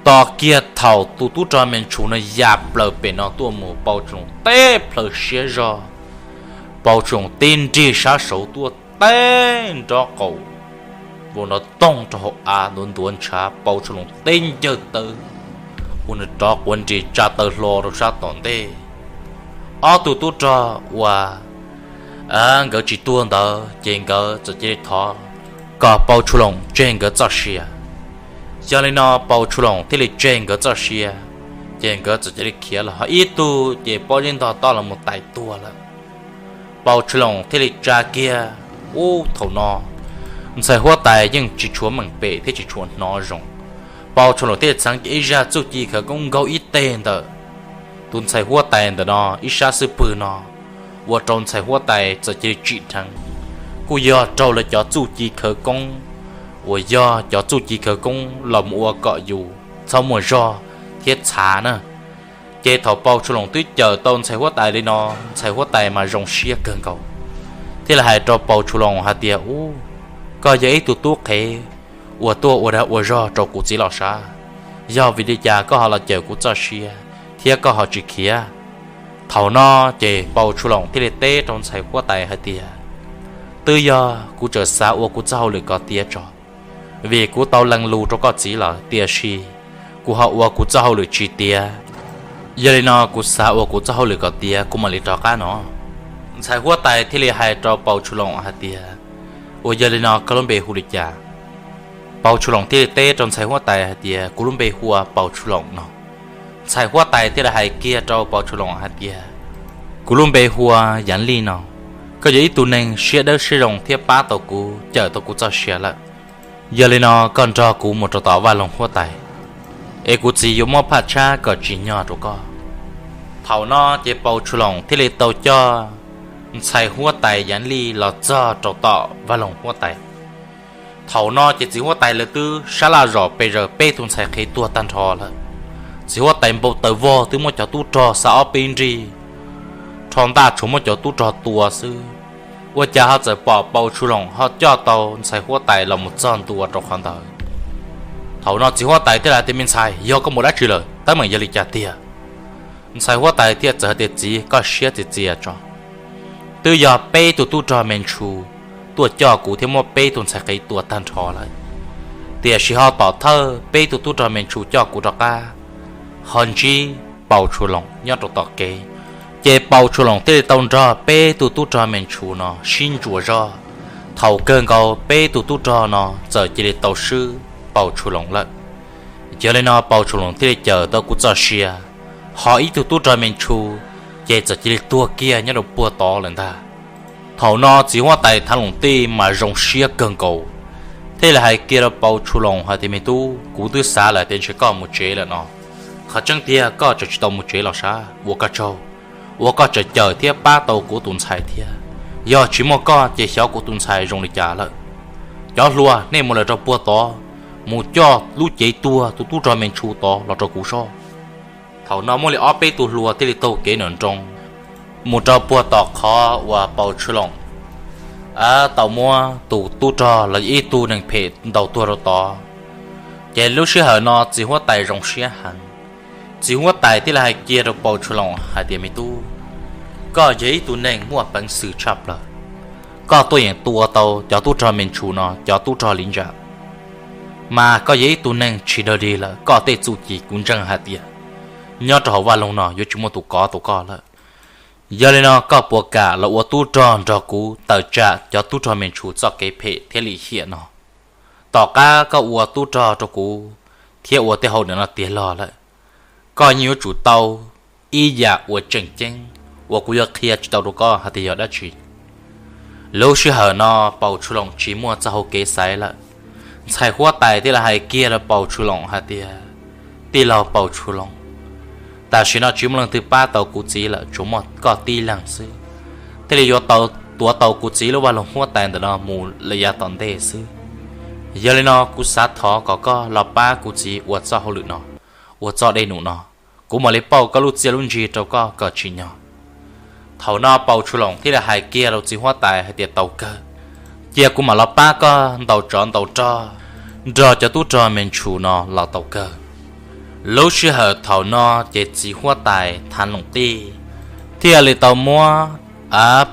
Tos kiag thaum tus tub rog me ntshus no ya plaws pem no tuaj mus, Pau Tshu Loos teb plhaw siab zog. Pau Tshu Loos tib nrig sab saud tuaj teb nrob qaum, vau nrov toog rau hauv av ntuav ntuav ntshav, Pau Tshu Loos teb ncawg taw, ua nws rov quav nris tsa taw hlo rau sab tom ntej. Ob tug tub rog uas nkawd tsis tuag ntawd ces nkawd txawm cia li thov kom Pau Tshu Loos tseg nkawd txoj sia. Yog li no Pau Tshu Loos thiaj li tseg nkawd txoj sia, ces nkawd txawm cia li khiav los, ho ib tug ces pob zeb ntog toj los mus tais tuag lawm. Pau Tshu Loos thiaj li tsa kiag, ub, thaum no ntxhais huab tais yeej tsis tshua meej pem thiab tsis tshua hnov zoo. Pau Tshu Loos thiaj li txheev ib zaj txuj ci khawv koob nkaug ib teg ntawm tus ntxhais huab tais ntawm no ib sab xub pwg no, ua rau ntxhais huab tais txawm cia li tsim dheev. Kuj yog raug lawv cov txuj ci khawv koob uas yog cov txuj ci khawv koob los mus ua kom yus txhob muaj zog thiab txhav na. Ces thaum Pau Tshu Loos twb cawm tau ntxhais huab tais li no, ntxhais huab tais mas zoo siab kawg nkaus, thiaj li hais rau Pau Tshu Loos hais tias, ub, koj yog ib tug tub qhev uas tuaj ua dag ua zog rau kuv txiv los sav, yog vim li cas koj ho los cawm kuv txoj sia thiab koj ho tsis khiav? Thaum no ces Pau Tshu Loos thiaj li teb rau ntxhais huab tais hais tias, twb yog kuv tseem xav ua kuv txoj hauj lwm kom tiav tso, vim kuv tau lees lus rau koj txiv lawm, tiam sis kuv ho ua kuv txoj hauj lwm tsis tiav. Yog li no kuv xav ua kuv txoj hauj lwm kom tiav kuv mam li rov qab no. Ntxhais huab tais thiaj li hais rau Pau Tshu Loos hais tias, ua yog li no koj lub npe hu li cas? Pau Tshu Loos thiaj li teb rau ntxhais huab tais hais tias, kuv lub npe hu ua Pau Tshu Loos no. Ntxhais huab tais thiaj li hais kiag rau Pau Tshu Loos hais tias, kuv lub npe hu ua Yav Lij no. Koj yog ib tug neeg siab dawb siab zoo thiab pab tau kuv, cawm tau kuv txoj sia lawm. Yog li no koj nrog kuv mus rau tom vaj loog huab tais, es kuv txiv yuav muab phaj tshab kom tsim nyog rau koj. Thaum no ces Pau Tshu Loos thiaj li tau coj ntxhais huab tais Yav Lij los txog rau tom vaj loog huab tais. Thaum no ces txiv huab tais lawv twb sab laj zom pes zaws peb tug ntxhais qhev tuag tag nrho lawm. Txiv huab tais npau taws vog twb muab cov tub rog xa ob peb nrig, rho ntaj tshuav muab cov tub rog tua xwb. Ua cas ho txawm pom Pau Tshu Loos ho coj tau ntxhais huab tais los mus txog ntua rau qhov ntawd. Thaum no txiv huab tais thiaj li hais tias, me ntxhais, yog koj mus dab tsi lawm, teeb meem yog li cas tiag? Ntxhais huab tais thiaj txawm hais tias, txiv, koj siab txias txias tso. Twb yog peb tug tub rog me ntshus tuaj coj kuv thiab muab peb tug ntxhais qhev tua tag nrho lawm, tiam sis ho tom thawj peb tug tub rog me ntshus coj kuv rov qab, ho ntsib Pau Tshu Loos nyob rau tom kev. Ces Pau Tshu Loos thiaj li tau nrog peb tug tub rog me ntshus no sib ntsuas zog. Thaum kawg nkaus peb tug tub rog no txawm cia li tau swb Pau Tshu Loos lawm. Yog li no Pau Tshu Loos thiaj li cawm tau kuv txoj sia, ho ib tug tub rog me ntshus ces txawm cia li tuag kiag nyob rau puag tod lawm ntag. Thaum no txiv huab tais Thav Loom Tij mas zoo siab kawg nkaus, thiaj li hais kiag rau Pau Tshua Loos hais tias, Me tub, kuv twb xav lawm tias ntshe koj mus tsev lawm no. Qhov tseeb tiag koj tseem tsis tau mus tsev los sav, ua koj tsaug uas koj tseem cawm thiab pab tau kuv tus ntxhais thiab. Yog tsis muaj koj ces xyov kuv tus ntxhais zoo li cas lawm. Cov hluas, nej mus lawm rau puag tod, mus coj lub cev tuag tus tub rog Me Ntshus tod los rau kuv soj. Thaum no muaj li ob peb tug hluas thiaj li taug kev nram nroog mus rau puag tom qhov uas Pau Tshua Loos tau muab tus tub rog los ib tug neeg phem ntaus tuag rau tod. Ces lub sij hawm no txiv huab tais zoo siab heev. Txiv huab tais thiaj li hais kiag rau Pau Tshua Loos hais tias, Me tub, koj yog ib tug neeg muaj peev xwm tshaj plaws. Koj tuaj yeem tua tau cov tub rog Me Ntshus no cov tub rog li ntawd, mas koj yog ib tug neeg tsis dog dig lawm. Koj tej txuj ci kuv ntseeg hais tias nyob rau hauv vaj loog no yuav tsis muaj tus kov tau koj lawm. Yog li no koj puas kam los ua tub rog nrog kuv tawm tsam cov tub rog Me Ntshus txoj kev phem thiab lim hiam no? Tom qab koj ua tub rog rau kuv thiab ua tej hauj lwm no tiav log lawm, koj yeej yuav tsum tau ib yam uas tseem ceeb uas kuv yuav qhia tsis tau rau koj hais tias yog dab tsi. Lub sij hawm no Pau Tshua Loos tsis muaj txoj hau kev xaiv lawm. Ntxhais huab tais thiaj li hais kiag rau Pau Tshua Loos hais tias, Tij laug Pau Tshua Loos, tam sim no tsis muaj leej twg pab tau kuv txiv lawm, tsuas muaj koj tib leeg xwb thiaj li yuav tuav tau kuv txiv lub vaj loog huab tais ntawm no mus lawm yav tom ntej xwb. Yog li no kuv xav thov kom koj los pab kuv txiv ua txoj hauj lwm no, ua txoj dej num no, kuv mam li pauj koj lub txiaj lub ntsig rau koj kom tsim nyog. Thaum no Pau Tshua Loos thiaj li hais kiag rau txiv huab tais hais tias, Tau kawg, cia kuv mam los pab koj ntaus tsov ntaus rog nrog cov tub rog Me Ntshus no los tau kawg. Lub sij hawm thaum no ces txiv huab tais Thav Loom Tij thiaj li tau muab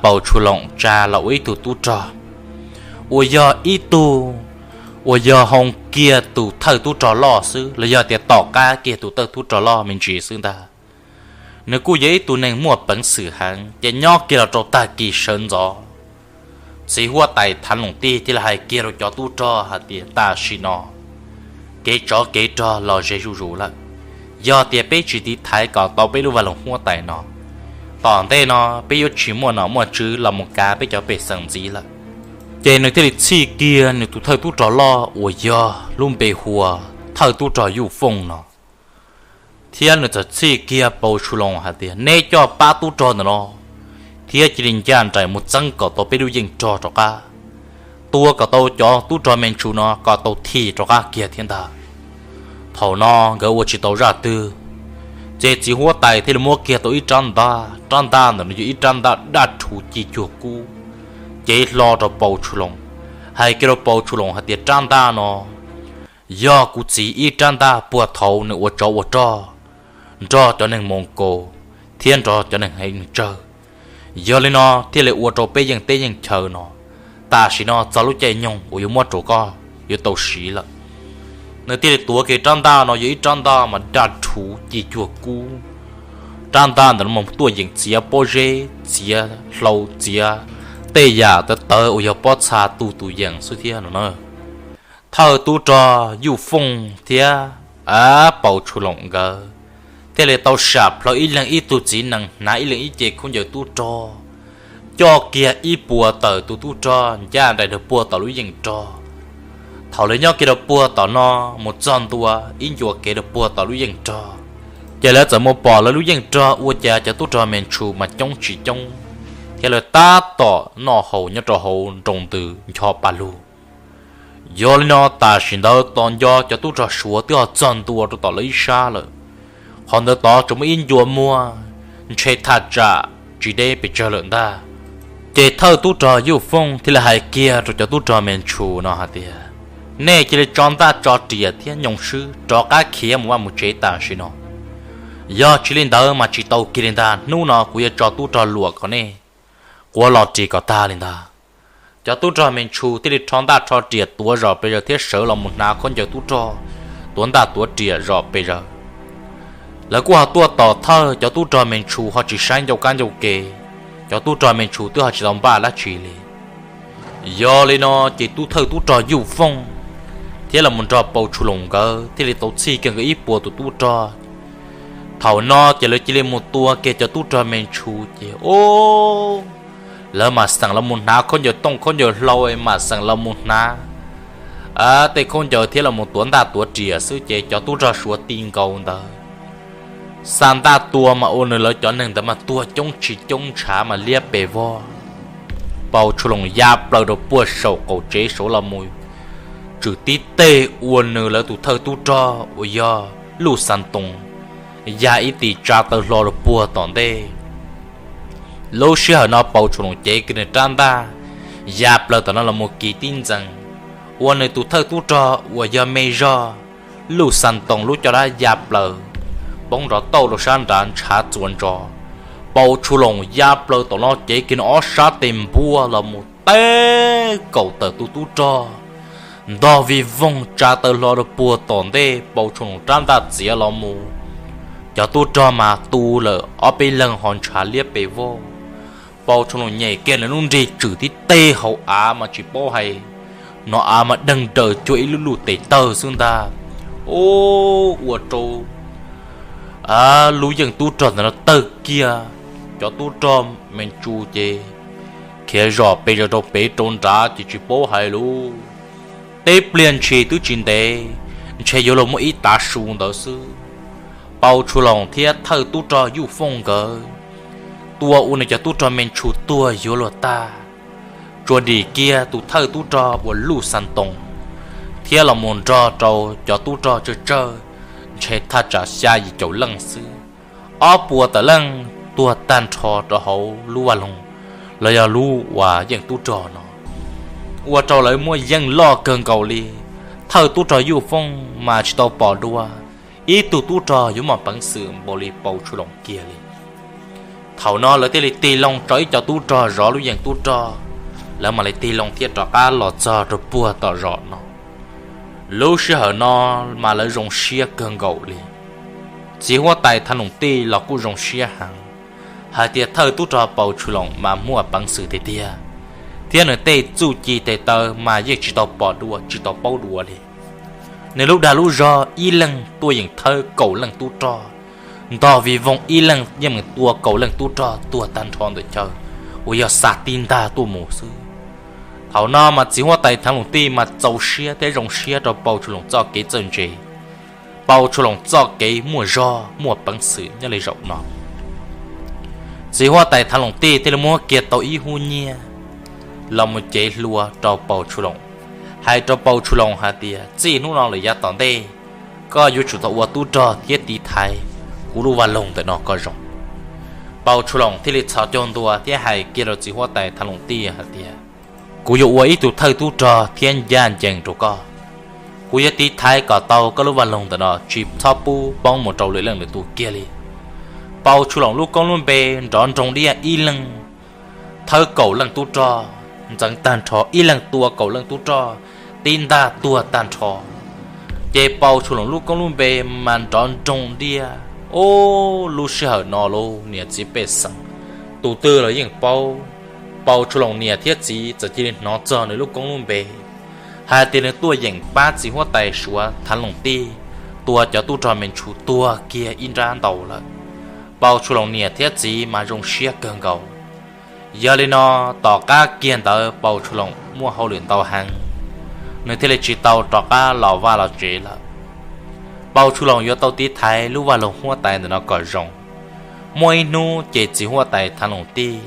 Pau Tshua Loos tsa los ua ib tug tub rog uas yog ib tug uas yog hoo kiag tus thawj tub rog loj xwb los yog tias tom qab kiag tus thawj tub rog loj me ntsis xwb ntag. Nws kuj yog ib tug neeg muaj peev xwm heev, ces nyob kiag los rau tag kis sawv ntxov, txiv huab tais Thav Loom Tij thiaj li hais kiag rau cov tub rog hais tias, Tam sim no kev tsov kev rog los ze zuj zus lawm. Yog tias peb tsis tiv thaiv kom tau peb lub vaj loog huab tais no, tom ntej no peb yuav tsis muaj nom muaj tswv los mus kav peb cov pej xeem ntxiv lawm. Ces nws thiaj li txhij kiag nws tus thawj tub rog loj uas yog lub npe hu ua thawj tub rog Yuj Fooj no, thiab nws txawm txhij kiag Pau Tshua Loos hais tias, Neb coj pab tub rog ntawm no thiab cia li ncaj nraim mus txeeb kom tau peb lub yeej rog rov qab, tua kom tau cov tub rog Me Ntshus no kom tau thim rov qab kiag thiab ntag. Thaum no nkawd ua tsis tau zaj twg, ces txiv huab tais thiaj li muab kiag tau ib rab ntaj. Rab ntaj ntawm no yog ib rab ntaj daj rhuv ci cuag kub, cev hlo rau Pau Tshua Loos, hais kiag rau Pau Tshua Loos hais tias, Rab ntaj no yog kuv txiv ib rab ntaj puag thaum nws ua tsov ua rog nrog cov neeg Moos Kaus thiab nrog cov neeg heev neeg tsawg. Yog li no thiaj li ua rau peb yeej teb yeej chaw no tam sim no txog lub caij nyoog uas yuav muab rau koj yuav tau siv lawm. Nws thiaj li tuav kiag rab ntaj no, yog ib rab ntaj mas daj rhuv ci cuag kub. Rab ntaj ntawm no mas tuaj yeem txiav pob zeb, txiav hlau, txiav tej yam tawv tawv uas yog pob txha tu tus yeem xwb thiab no na. Thawj tub rog Yuj Fooj thiab Pau Tshua Loos nkawd thiaj li tau sam plhaw ib leeg ib tug txiv nees, hnav ib leeg ib ce khaub ncaws tub rog, coj kiag ib puas tawm tus tub rog ncaj nraim rau puag tom lub yeej rog. Thaum lawv nyob kiag rau puag tom no mus txog ntua ib ncua kev rau puag tom lub yeej rog, ces lawv txawm mus pom lawv lub yeej rog ua cas cov tub rog Me Ntshus mas coob tsis coob, thiab lawv tab tom noj haus nyob rau hauv nroos ntws ncho pa lug. Yog li no tam sim ntawd tos nco cov tub rog Suav twb ho txog ntua rau tom lawv ib sab lawm. Qhov ntawd tod tsuas muaj ib ncua muag ntshe thaj tsam tsis deb pes tsawg lawm ntag. Ces thawj tub rog Yuj Fooj thiaj li hais kiag rau cov tub rog Me Ntshus no hais tias, Nej cia li tso ntaj tso riam thiab nyoo swb rov qab khiav mus vaj mus tsev tam sim no. Yog tsis li ntawd mas tsis tau kiag li ntag, hnub no kuv yuav tso tub rog luam kom nej quav los ris kom tag li ntag. Cov tub rog Me Ntshus thiaj li rho ntaj rho riam tuav zom pes zaws thiab sawv los mus hnav khaub ncaws tub rog, tuav ntaj tuav riam zom pes zaws. Lawv kuj ho tuaj tom thawj, cov tub rog Me Ntshus ho tsis saib ncauj kab ncauj ke, cov tub rog Me Ntshus twb ho tsis tau npaj dab tsi li. Yog li no ces tub thawj tub rog Yuj Fooj thiab los mus nrog Pau Tshua Loos nkawd thiaj li tau txhij kiag nkawd ib puas tus tub rog. Thaum no ces lawv cia li mus tua kiag cov tub rog Me Ntshus ces, o, Lawv mam xeem los mus hnav khaub ncaws tooj khaub ncaws hlau, mam xeem los mus hnav tej khaub ncaws thiab los mus tuav ntaj tuav riam xwb ces cov tub rog Suav ti nkaus ntawd xa ntaj tua mas ua nws lawv cov neeg ntawd mas tuag coob tsis coob ntshav mas liab pes vog. Pau Tshu Loos ya plaws rau puag saum qaum tsev saud los mus tswm tib teg ua nws lawv tus thawj tub rog uas yog Luj Xas Toos ya ib tis tsa taw hlo rau puag tom ntej. Lub sij hawm no Pau Tshu Loos cev kiag nws rab ntaj ya plaws tom no los mus kis tib ntxees, ua nws tus thawj tub rog uas yog me zog Luj Xas Toos lub caj dab ya plaws poob nrov tauj rau sab nrad ntshav txuas ntsos. Pau Tshu Loos ya plaws tom no cev kiag nws ob sab tes npuaj los mus teb kaum tawm tus tub rog ntog vij voog tsa taw hlo rau puag tom ntej. Pau Tshu Loos rab ntaj txiav los mus, cov tub rog mas tu lawm ob peb leeg ho ntshav liab pes vog. Pau Tshu Loos nyem kiag nws lub nrig tswm tib teg hauv av mas tsis paub hais, no av mas deeg daws cuag ib lub luj tes tawg xwb ntag. Ua rau lub yeej tub rog ntawm no tawg kiag, cov tub rog me ntsis ces khiav zom pes zaws rau pem rau nrad ces tsis paub hais lus. Teb pliag ntshis twb tsis ntev, ntshe yuav luag muaj ib tav su ntawd xwb, Pau Tshu Loos thiab thawj tub rog Yuj Fooj nkawd tua ua nws cov tub rog me ntsis tuag yuav luag tag. Tsuas dim kiag tus thawj tub rog uas Luj Xas Toos thiab los mus nrog rau cov tub rog tsawg tsawg, ntshe thaj tsam xya yim caum leej xwb. Ob puas tawm leej tuag tag nrho rau hauv lub vaj loog los yog lub uas yeej tub rog no, ua rau lawv muaj yeej loj kawg nkaus li. Thawj tub rog Yuj Fooj mas tsis tau pom dua ib tug tub rog yuav muaj peev xwm npaum li Pau Tshu Loos kiag li. Thaum no lawv thiaj li tig loo tso ib co tub rog zov lub yeej tub rog, lawv mam li tig loo thiab rov qab los txog rau puag tom zos no. Lub sij hawm no mas lawv zoo siab kawg nkaus li. Txiv huab tais Thav Loos Tij los kuj zoo siab heev, hais tias thawj tub rog Pau Tshu Loos mas muaj peev xwm tiag tiag, thiab nws tej txuj ci tes taw mas yeej tsis tau pom dua tsis tau paub dua li. Nws lub dag lub zog ib leeg tuaj yeem thawb kaum leej tub rog, ntog vij voog ib leeg yeej tua kaum leej tub rog tuag tag nrho ntawm chaw uas yog xa tib ntag tuaj mus xwb. Thaum no mas txiv huab tais Thav Loos Tij mas txaus siab thiab zoo siab rau Pau Tshu Loos txoj kev txawj ntse, Pau Tshu Loos txoj kev muaj zog muaj peev xwm nyob li zaum no. Txiv huab tais Thav Loos Tij thiaj li muab kiag tau ib hub nyiaj los mus cev hlua rau Pau Tshu Loos, hais rau Pau Tshu Loos hais tias txij hnub no lawm yav tom ntej, koj yuav tsum tau ua tub rog thiab tiv thaiv kuv lub vaj loog ntawm no kom zoo. Pau Tshu Loos thiaj li txhos caug ntua thiab hais kiag rau txiv huab tais Thav Loos Tij hais tias, kuv yuav ua ib tug thawj tub rog thiab ncaj ncees rau koj. Kuv yuav tiv thaiv kom tau koj lub vaj loog ntawm no tsis txhob pub poob mus rau lwm leej lwm tus kiag li. Pau Tshu Loos lub koob lub npe nrov nroog diaj ib leeg thawb kaum leej tub rog, ntxeev tag nrho ib leeg tua kaum leej tub rog, tib ntag tuag tag nrho. Ces Pau Tshu Loos lub koob lub npe mas nrov nroog diaj. Ob, lub sij hawm no lub niam txiv pej xeem tus twg los yeej paub. Pau Tshu Loos niam thiab txiv txawm cia li hnov txog nws lub koob lub npe, hais tias nws tuaj yeem pab txiv huab tais Suav Thav Loos Tij tua cov tub rog me ntshus tuag kiag ib nrab ntau lawm. Pau Tshu Loos niam thiab txiv mas zoo siab kawg nkaus. Yog li no, tom qab kiag ntawd Pau Tshu Loos muaj hauj lwm ntau heev, nws thiaj li tsis tau rov qab los vaj los tsev lawm. Pau Tshu Loos yuav tau tiv thaiv lub vaj loog huab tais ntawm no kom zoo. Muaj ib hnub ces txiv huab tais Thav Loos Tij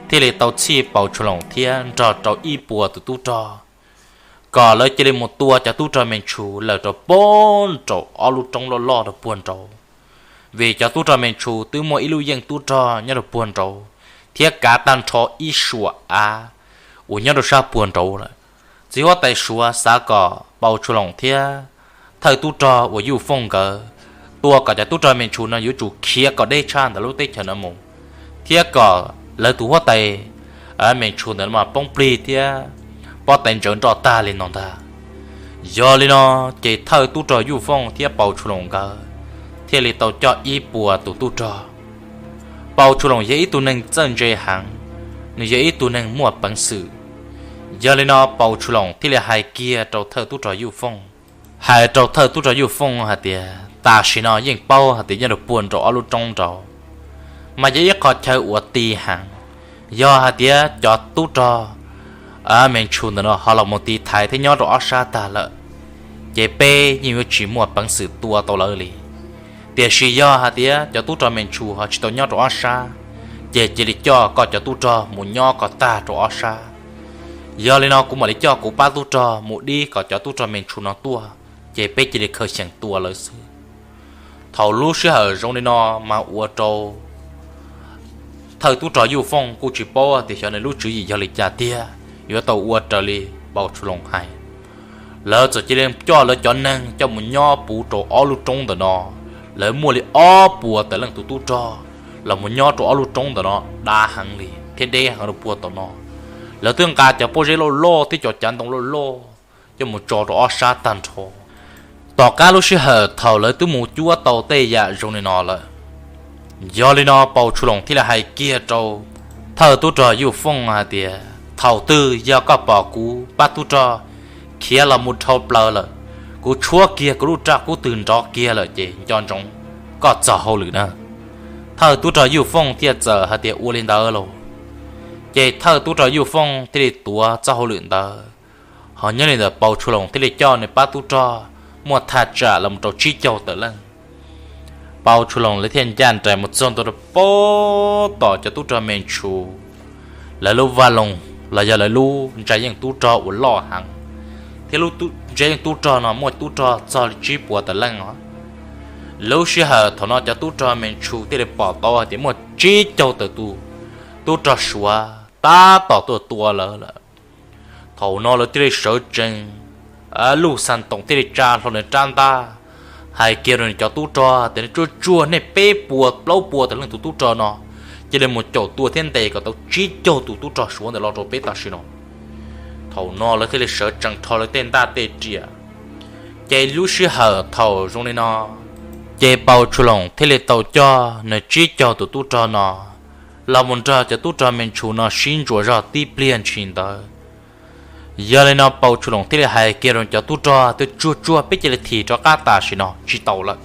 thiaj li tau txhij Pau Tshu Loos thiab nrog rau ib puas tus tub rog kom lawv cia li mus tua cov tub rog me ntshus lawm rau puag nraum ob lub roob loj loj rau puag nraud, vim cov tub rog me ntshus twb muaj ib lub yeej tub rog nyob rau puag nraud thiab kav tag nrho ib suam av uas nyob rau sab puag nraud lawm. Txiv huab tais Suav xav kom Pau Tshu Loos thiab thawj tub rog uas Yuj Fooj nkawd tua kom cov tub rog me ntshus no yuav tsum khiav kom deb tshaj ntawm lub teb chaws no mus, thiab kom lawv tus huab tais me ntshus ntawd mas poob plig thiab pob tais ntsawv nroj tag li no ntag. Yog li no, ces thawj tub rog Yuj Fooj thiab Pau Tshu Loos nkawd thiaj li tau coj ib puas tus tub rog. Pau Tshu Loos yog ib tug neeg txawj ntse heev, nws yog ib tug neeg muaj peev xwm. Yog li no Pau Tshu Loos thiaj li hais kiag rau thawj tub rog Yuj Fooj, hais rau thawj tub rog Yuj Fooj hais tias tam sim no yeej paub hais tias nyob rau puag nraum ob lub roob nraud mas yog ib qho chaw uas ti heev, Yog hais tias cov tub rog me ntshus ntawm no ho los mus tiv thaiv thiab nyob rau ob sab tag lawm, ces peb yeej yuav tsis muaj peev xwm tua tau lawv li. Tiam sis yog hais tias cov tub rog me ntshus ho tsis tau nyob rau ob sab, ces cia li coj koj cov tub rog mus nyob kom tag rau ob sab. Yog li no kuv mam li coj kuv pab tub rog mus dib kom cov tub rog me ntshus no tuaj, ces peb cia li khaws xyeem tua lawv xwb. Thaum lub sij hawm zoo li no mas ua rau thawj tub rog Yuj Fooj kuj tsis paub tias xyov nws lub tswv yim yog li cas tiag, yuav tau ua raws li Pau Tshu Loos hais. Lawv txawm cia li coj lawv cov neeg coj mus nyob puv rau ob lub roob ntawm no. Lawv muaj li ob puas tawm leej tus tub rog los mus nyob rau ob lub roob ntawm no, dav heev li thiab deb heev rau puag tom no. Lawv twb nqa cov pob zeb loj loj thiab cov cav ntoo loj loj coj mus tso rau ob sab tag nrho. Tom qab lub sij hawm thaum lawv twb mus cuab tau tej yam zoo li no lawm, yog li no Pau Tshu Loos thiaj li hais kiag rau thawj tub rog Yuj Fooj hais tias, thaum twg yog koj pom kuv pab tub rog khiav los mus dhau plaws lawm, kuv tshuab kiag kuv lub raj kub twg nrov kiag lawm ces nco ntsoov koj txog hauj lwm na. Thawj tub rog Yuj Fooj thiaj txawm hais tias ua li ntawd lauj. Ces thawj tub rog Yuj Fooj thiaj li tuav txoj hauj lwm ntawd. Ho nyob li ntawd Pau Tshu Loos thiaj li coj nws pab tub rog muaj thaj tsam los rau tsib caug tawm leej. Pau Tshu Loos lawv thiaj ncaj nraim mus txog ntua rau pem tom cov tub rog me ntshus, lawv lub vaj loog los yog lawv lub ntsa yeej tub rog uas loj heev, thiab lub ntsa yeej tub rog no muaj tub rog txog li tsib puas tawm leej os. Lub sij hawm thaum no cov tub rog me ntshus thiaj li pom tau hais tias muaj tsib caug tawm tus tub rog suav tab tom tuaj tua lawv lawm. Thaum no lawv thiaj li sawv tsees, Luj Xas Toom thiaj li tsa hlo nws rab ntaj, hais kiag rau nws cov tub rog tias, nej tsuag tsuag nej peb puas plaub puas tawm leej tus tub rog no, cia li mus caum tua thiab ntes kom tau tsib caug tus tub rog suav ntawm los rau peb tam sim no. Thaum no lawv thiaj li sawv tsees rho lawv tej ntaj tej riam. Ces lub sij hawm thaum zoo li no, ces Pau Tshu Loos thiaj li tau coj nws tsib caug tus tub rog no los mus nrog cov tub rog me ntshus no sib ntsuas zog tib pliag ntshis ntawd. Yog li no Pau Tshu Loos thiaj li hais kiag rau cov tub rog tias, tsuag tsuag peb cia li thim rov qab tam sim no tsis tau lawm.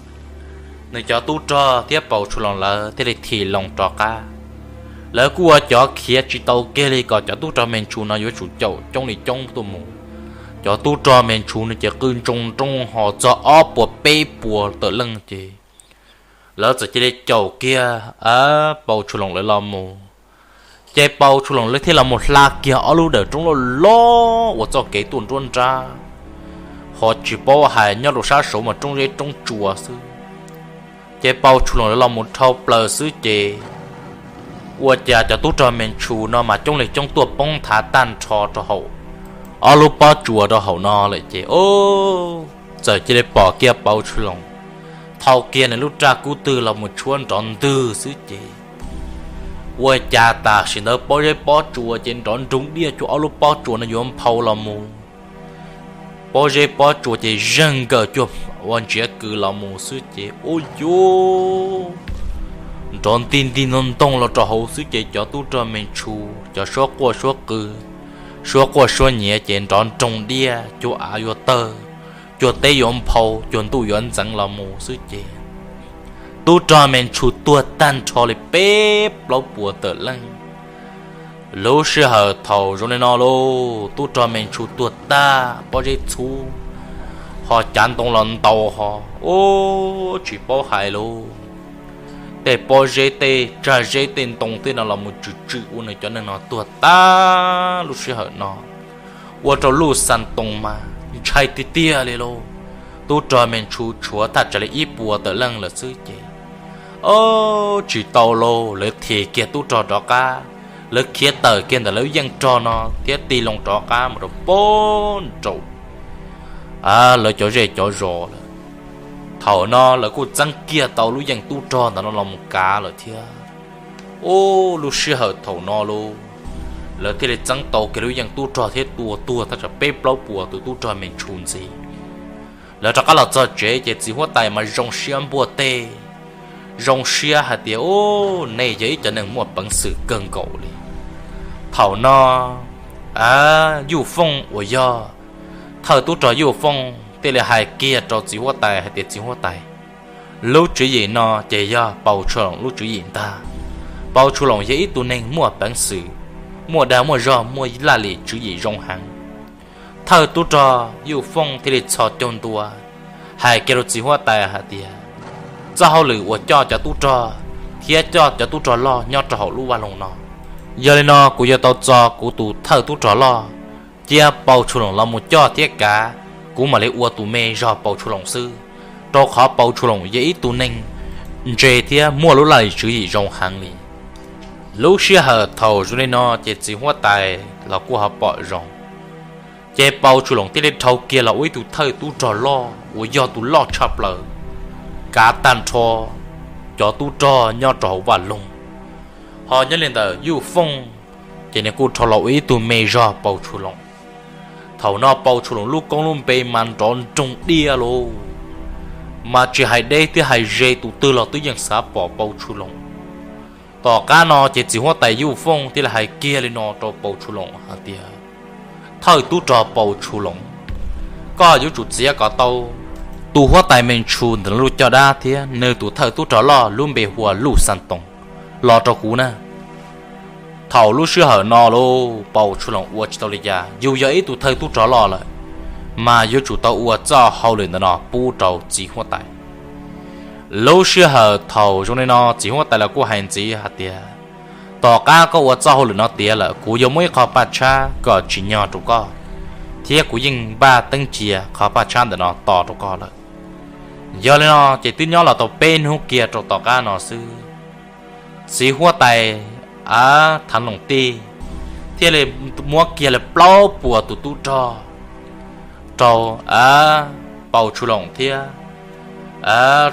Nws cov tub rog thiab Pau Tshu Loos lawv thiaj li thim loo rov qab. Lawv kuj ua cov khiav tsis tau kiag li kom cov tub rog me ntshus no yuav tsum caum coob li coob tuaj mus. Cov tub rog me ntshus no ces qw ntsoog nrooj hos txog ob puas peb puas tawm leej ces lawv txawm cia li caum kiag Pau Tshu Loos lawv los mus. Ces Pau Tshu Loos lawv thiaj los mus hla kiag ob lub dawm roob loj loj uas txoj kev tuaj nruab nrab, ho tsis paub hais nyob rau sab saud mas roob zeb roob tsua xwb. Ces Pau Tshu Loos lawv los mus dhau plaws xwb ces ua cas cov tub rog me ntshus no mas coob li coob tuaj poob nthav tag nrho rau hauv ob lub pob tsuas rau hauv no lawm ces, o, txawm cia li pom kiag Pau Tshu Loos thau kiag nws lub raj kub twg los mus tshuab nrov ntwg xwb ces ua cas tam sim ntawd pob zeb pob tsuas ces nrov nroog diaj cuag ob lub pob tsuas no yuav nphau los mus. Pob zeb pob tsuas ces zeeg nkaws cuag ua ntsiav kws los mus xwb ces, ub yuv, nrov nti nti ntoo ntoo los rau hauv xwb ces cov tub rog me ntshus cov suab quaj suab qw, suab quaj suab nyiav ces nrov nroog diaj cuag av yuav tawg, cuag teb yuav nphau, cuag ntuj yuav ntxeev los mus xwb ces tub rog me ntshus tuag tag nrho li peb plaub puas tawm leej. Lub sij hawm thaum zoo li no lauj, tub rog me ntshus tuag tag, pob zeb txhub, ho cav ntoo los ntau ho, ub, tsis paub hais lauj. Tej pob zeb tej tsag zeb tej ntoo tej no los mus tswm tswm ua nws cov neeg no tuag tag lub sij hawm no. Ua rau Luj Xas Toos mas ntshai tiag tiag li lauj. Tub rog me ntshus tshuav thaj tsam li ib puas tawm leej lawm xwb ces, o, tsis tau lauj, lawv thim kiag tub rog rov qab, lawv khiav tawm kiag ntawm lawv yeej rog no thiab tig loo rov qab mus rau pem nraum lawv cov zej cov zos lawm. Thaum no lawv kuj txeeb kiag tau lub yeej tub rog ntawd no los mus kav lawm thiab. Ub, lub sij hawm thaum no lauj, lawv thiaj li txeeb tau kiag lub yeej tub rog thiab tua tuag thaj tsam peb plaub puas tus tub rog me ntshus ntxiv. Lawv rov qab los txog tsev ces txiv huab tais mas zoo siab npuaj teg, zoo siab hais tias, ub, nej yog ib cov neeg muaj peev xwm kawg nkaus li. Thaum no, Yuj Fooj uas yog thawj tub rog Yuj Fooj thiaj li hais kiag rau txiv huab tais hais tias, txiv huab tais, lub tswv yim no ces yog Pau Tshu Loos lub tswv yim ntag. Pau Tshu Loos yog ib tug neeg muaj peev xwm, muaj dag muaj zog, muaj laj lim tswv yim zoo heev. Thawj tub rog Yuj Fooj thiaj li txhos caug ntua hais kiag rau txiv huab tais hais tias, txoj hauj lwm uas coj cov tub rog thiab coj cov tub rog loj nyob rau hauv lub vaj loog no, yog li no kuv yuav tau txo kuv tus thawj tub rog loj Ciab Pau Tshu Loos los mus coj thiab kav, kuv mam li ua tus me zog Pau Tshu Loos xwb, rau qhov Pau Tshu Loos yog ib tug neeg ntse thiab muaj lub laj lim tswv yim zoo heev li. Lub sij hawm thaum zoo li no ces txiv huab tais los kuj ho pom zoo, ces Pau Tshu Loos thiaj li dhau kiag los ua ib tug thawj tub rog loj uas yog tus loj tshaj plaws, kav tag nrho cov tub rog nyob rau hauv vaj loog. Ho nyob li ntawm Yuj Fooj, ces nws kuj dhau los ua ib tug me zog Pau Tshu Loos. Thaum no Pau Tshu Loos lub koob lub npe mas nrov nroog diaj lauj, mas tsis hais deb thiab hais ze tus twg los twb yeej xav pom Pau Tshu Loos. Tom qab no ces txiv huab tais Yuj Fooj thiaj li hais kiag li no rau Pau Tshu Loos hais tias, thawj tub rog Pau Tshu Loos, koj yuav tsum txiav kom tau tus huab tais Me Ntshus ntawm no lub caj dab thiab nws tus thawj tub rog loj lub npe hu ua Luj Xas Toos los rau kuv na. Thaum lub sij hawm no lauj, Pau Tshu Loos ua tsis tau li cas, yus yog ib tug thawj tub rog loj lawm, mas yuav tsum tau ua txoj hauj lwm ntawm no pub rau txiv huab tais. Lub sij hawm thaum zoo li no txiv huab tais los kuj hais ntxiv hais tias, tom qab koj ua txoj hauj lwm no tiav lawm, kuv yuav muab ib qho paj tshab kom tsim nyog rau koj, thiab kuv yeej npaj teeb cia qhov paj tshab ntawm no tos rau koj lawm. Yog li no ces twb nyob los tau peb hnub kiag rau tom qab no xwb, txiv huab tais Thav Loos Tij thiaj li muab kiag li plaub puas tus tub rog rau Pau Tshu Loos thiab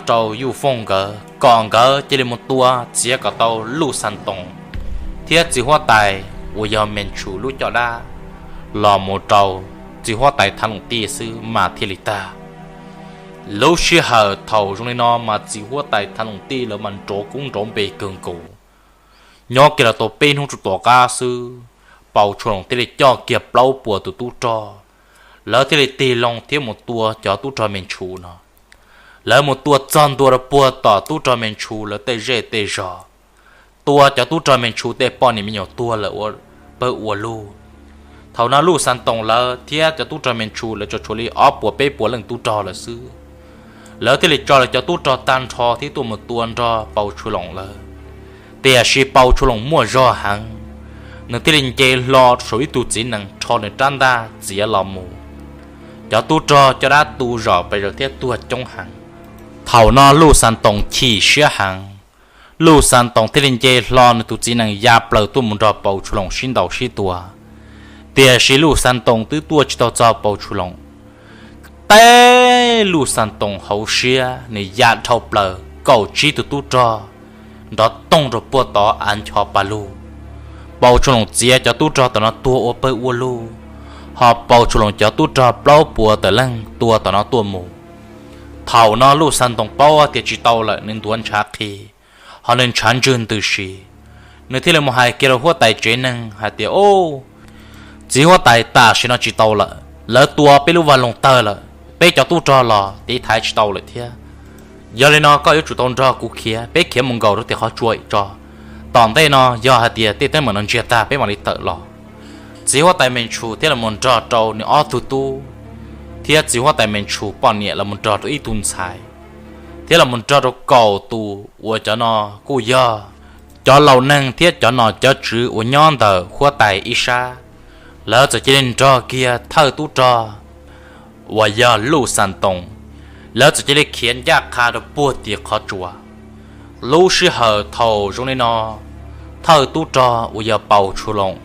rau Yuj Fooj nkawd kom nkawd cia li mus tua txiav kom tau Luj Xas Toos thiab txiv huab tais uas yog Me Ntshus lub caj dab los mus rau txiv huab tais Thav Loos Tij xwb mas thiaj li tag. Lub sij hawm thaum zoo li no mas txiv huab tais Thav Loos Tij lawv mas nrov koob nrov npe kawg nkaus. Nyob kiag los tau peb hnub rau tom qab xwb, Pau Tshu Loos thiaj li coj kiag plaub puas tus tub rog, lawv thiaj li tig loo thiab mus tua cov tub rog Me Ntshus no. Lawv mus tua txog ntua rau puag tom tub rog Me Ntshus lawv tej zej tej zos, tua cov tub rog Me Ntshus tej poj niam me nyuam tuag lawm ua pawg ua lug. Thaum no Luj Xas Toos lawv thiab cov tub rog Me Ntshus lawv tsuas tshuav li ob puas peb puas leej tub rog lawm xwb. Lawv thiaj li tso lawv cov tub rog tag nrho thiab tuaj mus tua nrog Pau Tshu Loos lawv. Tiam sis Pau Tshu Loos muaj zog heev, nws thiaj li nce hlo rau saum ib tug txiv nees rho nws rab ntaj txiav los mus. Cov tub rog caj dab tu zom pes zaws thiab tuag coob heev. Thaum no Luj Xas Toos chim siab heev, Luj Xas Toos thiaj li nce hlo nws tus txiv nees ya plaws tuaj mus nrog Pau Tshu Loos sib ntaus sib tua. Tiam sis Luj Xas Toos twb tuaj tsis tau txog Pau Tshu Loos, teb Luj Xas Toos hauv siab nws ya dhau plaws kaum tsib tus tub rog nrov tooj rau puag tod av ncho pa lug. Pau Tshu Loos txiav cov tub rog tom no tuag ua pawg ua lug, ho Pau Tshu Loos cov tub rog plaub puas tawm leej tua tom no tuaj mus. Thaum no Luj Xas Toos paub tias tsis tau lawm, nws ntuav ntshav qhi, ho nws ntshav ntswg ntws si. Nws thiaj li mus hais kiag rau huab tais tsev neeg hais tias, o, txiv huab tais, tam sim no tsis tau lawm, lawv tua peb lub vaj loog tawg lawm, peb cov tub rog los tiv thaiv tsis tau lawm thiab. Yog li no koj yuav tsum tau nrog kuv khiav, peb khiav mus nkaum rau tim qhov tsua tso. Tom ntej no yog hais tias tej teeb meem no ntsiag tag peb mam li tawm los. Txiv huab tais Me Ntshus thiaj los mus nrog rau nws ob tug tub, thiab txiv huab tais Me Ntshus poj niam los mus nrog rau ib tug ntxhais, thiab los mus nrog rau kaum tus uas cov no kuj yog cov laus neeg thiab cov nom cov tswv uas nyob ntawm huab tais ib sab. Lawv txawm cia li nrog kiag thawj tub rog uas yog Luj Xas Toos, lawv txawm cia li khiav ncaj qha rau puag tim qhov tsua. Lub sij hawm thaum zoo li no, thawj tub rog uas yog Pau Tshu Loos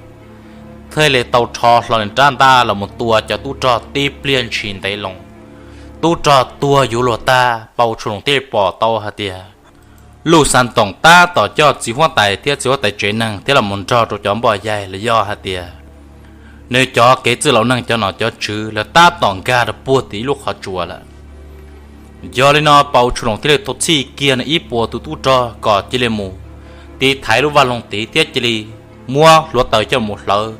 thiaj li tau rho hlo nws rab ntaj los mus tua cov tub rog tib pliag ntshis ntev loo. Tub rog tuag yuav luag tag, Pau Tshu Loos thiaj li pom tau hais tias Luj Xas Toos tab tom coj txiv huab tais thiab txiv huab tais tsev neeg thiab los mus nrog rau cov npoj yaig los yog hais tias nws cov kev txwj laus neeg cov nom cov tswv lawv tab tom nkag rau puag tim ib lub qhov tsua lawm. Yog li no Pau Tshu Loos thiaj li tau txhij kiag nws ib puas tus tub rog kom cia li mus tiv thaiv lub vaj loog tid thiab cia li muab hluav taws coj mus hlawv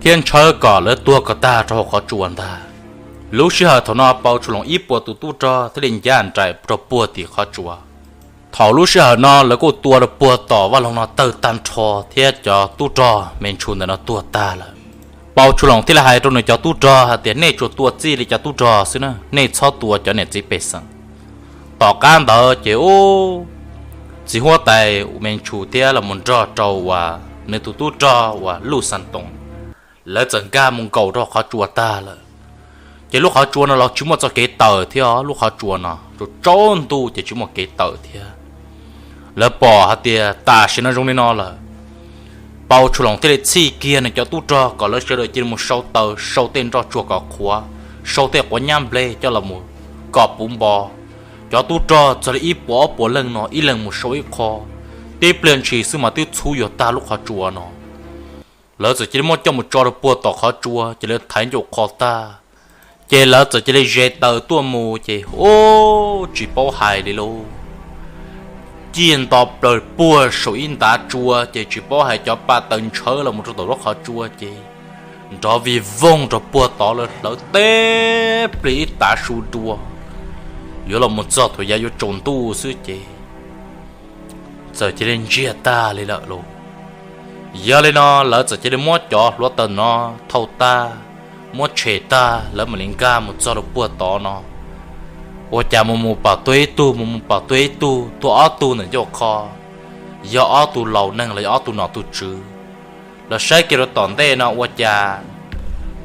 thiab ntshawb kom lawv tuag kom tag rau hauv qhov tsua ntag. Lub sij hawm thaum no Pau Tshu Loos ib puas tus tub rog thiaj li ncaj nraim rau puag tim qhov tsua. Thaum lub sij hawm no lawv kuj tua rau puag tom vaj loog no tawg tag nrho thiab cov tub rog me ntshus ntawm no tuag tag lawm. Pau Tshua Loos thiaj li hais rau nws cov tub rog hais tias, nej tsuas tua txij li cov tub rog xwb na, nej txhob tua cov niam txiv pej xeem. Tom qab ntawd ces ub, txiv huab tais me ntshus thiab los mus nrog rau uas nws tus tub rog uas Luj Xas Toos, lawv txawm nkag mus nkaum rau qhov tsua tag lawm. Ces lub qhov tsua no los tsis muaj txoj kev tawm thiab os, lub qhov tsua no tsaus ntuj ces tsis muaj kev tawm thiab. Lawv pom hais tias tam sim no zoo li no lawm, Pau Tshua Loos thiaj li txhij kiag nws cov tub rog kom lawv sawv daws cia li mus sau taws, sau tej nroj tsuag kom qhuav, sau tej quav nyab nplej coj los mus kom puv npo. Cov tub rog txog li ib puas ob puas leej no ib leeg mus sau ib qho, tib pliag ntshis xwb mas twb txhub yuav tag lub qhov tsua no. Lawv txawm cia li muab coj mus tso rau puag tom qhov tsua ces lawv thaiv ncau qho tag, ces lawv txawm cia li ze taws tuaj mus ces ub, tsis paub hais li lauj, ciaj nto plaws puag saum ib ntav tsua ces tsis paub hais cov pa taws ntshawv los mus rau tom lub qhov tsua ces nrov vij voog rau puag tod, lawv hlawv teb plig ib tav su dua, yuav los mus txog thaum yav yuav tsaus ntuj xwb ces txawm cia li ntsiag tag li lawm lauj. Yog li no lawv txawm cia li muab cov hluav taws no thau tag, muab tshem tag, lawv mam li nkag mus txog rau puag tod no. Ua cas mus mus pom tuag ib tug, mus mus pom tuag ib tug, tuag ob tug ntawm ncauj qho, yog ob tug laus neeg los yog ob tug nom tug tswv. Lawv saib kiag rau tom ntej no ua cas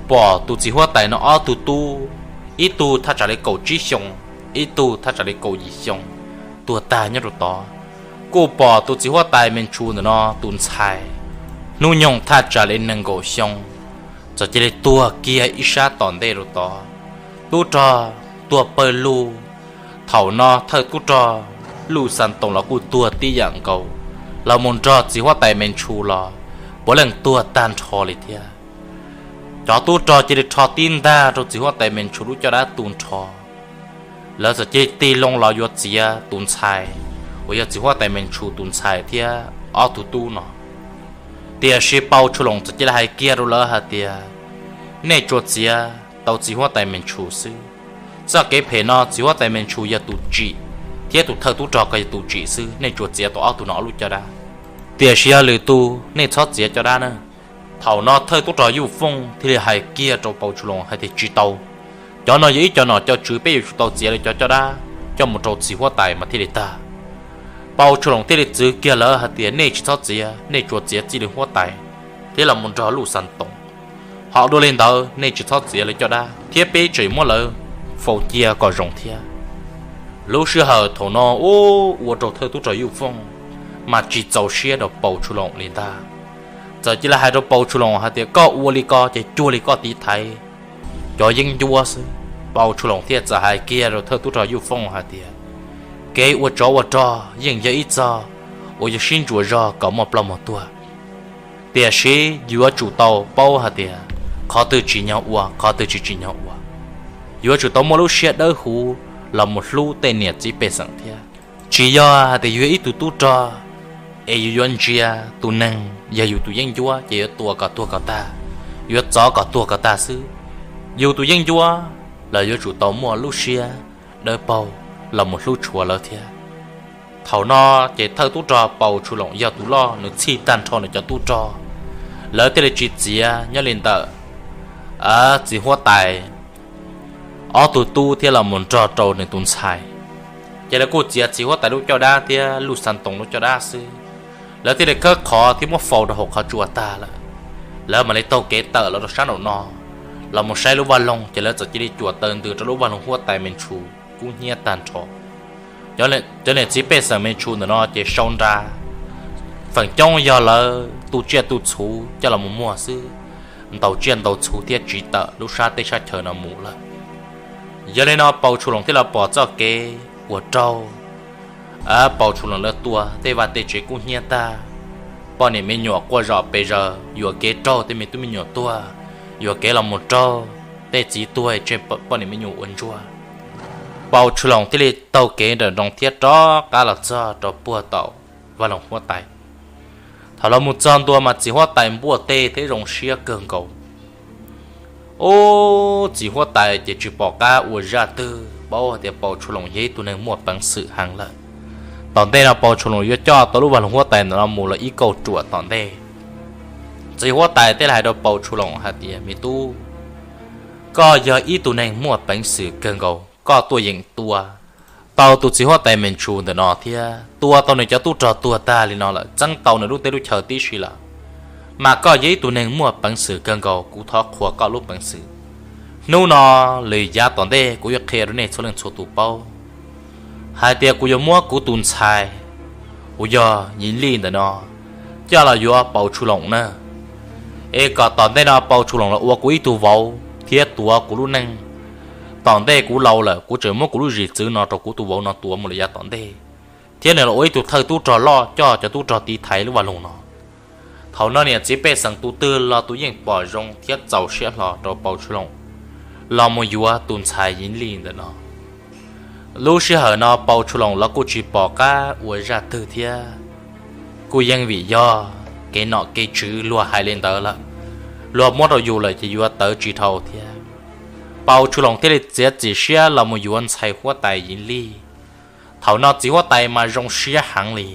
pom tus txiv huab tais no ob tug tub, ib tug thaj tsam li kaum tsib xyoo, ib tug thaj tsam li kaum yim xyoo, tuag tag nyob rau tod. Kuj pom tus txiv huab tais me ntshus ntawm no tus ntxhais, hnub nyoog thaj tsam li nees nkaum xyoo, txawm cia li tuag kiag ib sab tom ntej rau tod. Tub rog tuag pawg lug. Thaum no thawj tub rog Luj Xas Toos los kuj tuag tib yam nkaus, los mus nrog txiv huab tais me ntshus los puav leej tuag tag nrho li thiab. Cov tub rog cia li rho tib ntag rau txiv huab tais me ntshus lub caj dab tu nrho. Lawv txawm cia li tig loo los yuav txiav tus ntxhais uas yog txiv huab tais me ntshus tus ntxhais thiab ob tug tub no. Tiam sis Pau Tshua Loos txawm cia li hais kiag rau lawv hais tias, nej tsuas txiav tau txiv huab tais me ntshus xwb. Txoj kev phem no txiv huab tais me ntshus yog tus tsim, thiab tus thawj tub rog ko yog tus tsim xwb, nej tsuas txiav tau ob tug no ob lub caj dab. Tiam sis yog lwm tus nej txhob txiav caj dab na. Thaum no thawj tub rog Yuj Fooj thiaj li hais kiag rau Pau Tshua Loos hais tias, tsis tau, cov no yog ib cov nom cov tswv, peb yuav tsum tau txiav lawv cov caj dab coj mus rau txiv huab tais mas thiaj li tag. Pau Tshua Loos thiaj li txwv kiag lawv hais tias, nej tsis txhob txiav, nej tsuas txiav txij li huab tais thiab los mus nrog Luj Xas Toos. Ho dua li ntawd nej tsis txhob txiav lawv caj dab thiab peb tseem muab lawv faus cia kom zoo thiab. Lub sij hawm thaum no ub, ua rau thawj tub rog Yuj Fooj mas tsis txaus siab rau Pau Tshua Loos li ntag. Txawm cia li hais rau Pau Tshua Loos hais tias, koj ua li ko ces cuag li koj tiv thaiv cov yeeb ncuab xwb. Pau Tshua Loos thiaj txawm hais kiag rau thawj tub rog Yuj Fooj hais tias, kev ua tsov ua rog yeej yog ib txog uas yog sib ntsuas zog kom muaj ploj muaj tuag. Tiam sis yuav tsum tau paub hais tias qhov twg tsim nyog ua, qhov twg tsis tsim nyog ua. Yuav tsum tau muaj lub siab dawb huv los mus hlub tej niam txiv pej xeem thiab. Tsis yog hais tias yus yog ib tug tub rog es yus yuav ntsia tus neeg yog yus tus yeeb ncuab ces yuav tua kom tuag kom tag, yuav txov kom tuag kom tag xwb. Yus tus yeeb ncuab los yuav tsum tau muaj lub siab dawb paug los mus hlub tshua lawv thiab. Thaum no ces thawj tub rog Pau Tshua Loos yog tus loj, nws txhij tag nrho nws cov tub rog. Lawv thiaj li tsis txiav nyob li ntawm txiv huab tais ob tug tub thiab los mus nrog rau nws tus ntxhais. Ces lawv kuj txiav txiv huab tais lub caj dab thiab Luj Xas Toos lub caj dab xwb. Lawv thiaj li khawb qhov thiab muab faus rau hauv qhov tsua tag lawm. Lawv mam li taug kev tawm los rau sab nraum no, los mus saib lub vaj loog ces lawv txawm cia li cuam taws ntws rau lub vaj loog huab tais me ntshus kub hnyiab tag nrho. Cov niam txiv pej xeem me ntshus ntawm no ces sau nra, feem coob yog lawv tu tsiaj tu txhu coj los mus muag xwb, ntaus tsiaj ntaus txhu thiab tsiv tawm lub sab teb sab chaw no mus lawm. Yog li no Pau Tshua Loos thiaj los pom txoj kev uas raug Pau Tshua Loos lawv tua tej vaj tej tsev kub hnyiab tag, poj niam me nyuam quaj zom pes zaws, yuam kev raug tej me tub me nyuam tuag, yuam kev los mus raug tej txiv tuag tseg poj niam me nyuam ua ntsuag. Pau Tshua Loos thiaj li taug kev nrawm nroos thiab rov qab los txog rau puag tom vaj loog huab tais. Thaum los mus txog ntua mas txiv huab tais npuaj teg thiab zoo siab kawg nkaus. Ub, txiv huab tais ces tsis pom qab ua zaj twg, paub hais tias Pau Tshua Loos yog ib tug neeg muaj peev xwm heev lawm. Tom ntej no Pau Tshu Loos yuav coj tau lub vaj loog huab tais ntawm no mus lawm ib kauj ruam tom ntej. Txiv huab tais thiaj li hais rau Pau Tshu Loos hais tias, me tub, koj yog ib tug neeg muaj peev xwm kawg nkaus, koj tuaj yeem tua tau tus txiv huab tais Mees Tshus ntawm no thiab tua tau nws cov tub rog tuag tag li no lawm, txeeb tau nws lub teb lub chaw tib si lawm, mas koj yog ib tug neeg muaj peev xwm kawg nkaus, kuv thov qhuas koj lub peev xwm. Hnub no lwm yav tom ntej kuv yuav qhia rau nej txhua leej txhua tus paub hais tias kuv yuav muab kuv tus ntxhais uas yog Yim Lij ntawm no coj los yuav Pau Tshu Loos na, es kom tom ntej no Pau Tshu Loos los ua kuv ib tug vauv thiab tuav kuv lub neej. Tom ntej kuv laus lawm kuv tseem muab kuv lub zim txwv no rau kuv tus vauv no tuav mus lawm yav tom ntej, thiab nws los ua ib tug thawj tub rog loj coj cov tub rog tiv thaiv lub vaj loog no. Thaum no niam txiv pej xeem tus twg los tus yeej pom zoo thiab txaus siab hlo rau Pau Tshu Loos los mus yuav tus ntxhais Yim Lij ntawm no. Lub sij hawm no Pau Tshu Loos los kuj tsis pom qab ua zaj twg thiab, kuj yeej vim yog kev nom kev tswv luag hais li ntawd lawm, luag muab rau yus lawm ces yuav tawv tsis dhau thiab. Pau Tshu Loos thiaj li txiav txim siab los mus yuav ntxhais huab tais Yim Lij. Thaum no txiv huab tais mas zoo siab heev li.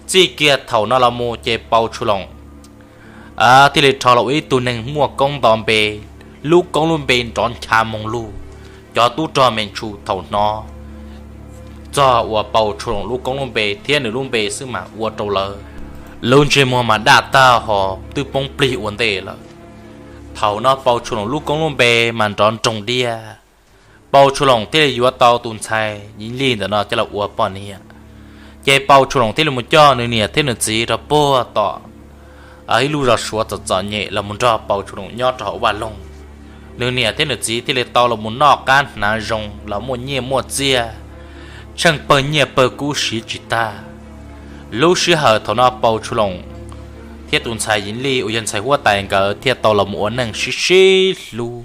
Txij kiag thaum no los mus ces Pau Tshu Loos thiaj li rho los ua ib tug neeg muaj koob nto npe, lub koob lub npe nrov ncha moo lug. Cov tub rog Mees Tshus thaum hnov txog uas Pau Tshu Loos lub koob lub npe thiab nws lub npe xwb mas ua rau lawv lub ntsej muag mas daj tag ho twb poob plig ua ntej lawm. Thaum no Pau Tshu Loos lub koob lub npe mas nrov nroog diaj. Pau Tshu Loos thiaj li yuav tau tus ntxhais Yim Lij ntawm no coj los ua poj niam. Ces Pau Tshu Loos thiaj li mus coj nws niam thiab nws txiv rau puag tom ib lub zos Suav txom txom nyem los mus nrog Pau Tshu Loos nyob rau hauv vaj loog. Nws niam thiab nws txiv thiaj li tau los mus noj qab hnav zoo los muaj nyiaj muaj txiaj, tsheej pawg nyiaj pawg kub siv tsis tag. Lub sij hawm thaum no Pau Tshu Loos thiab tus ntxhais Yim Lij uas yog ntxhais huab tais nkawd thiaj tau los mus ua neej sib sib hlub.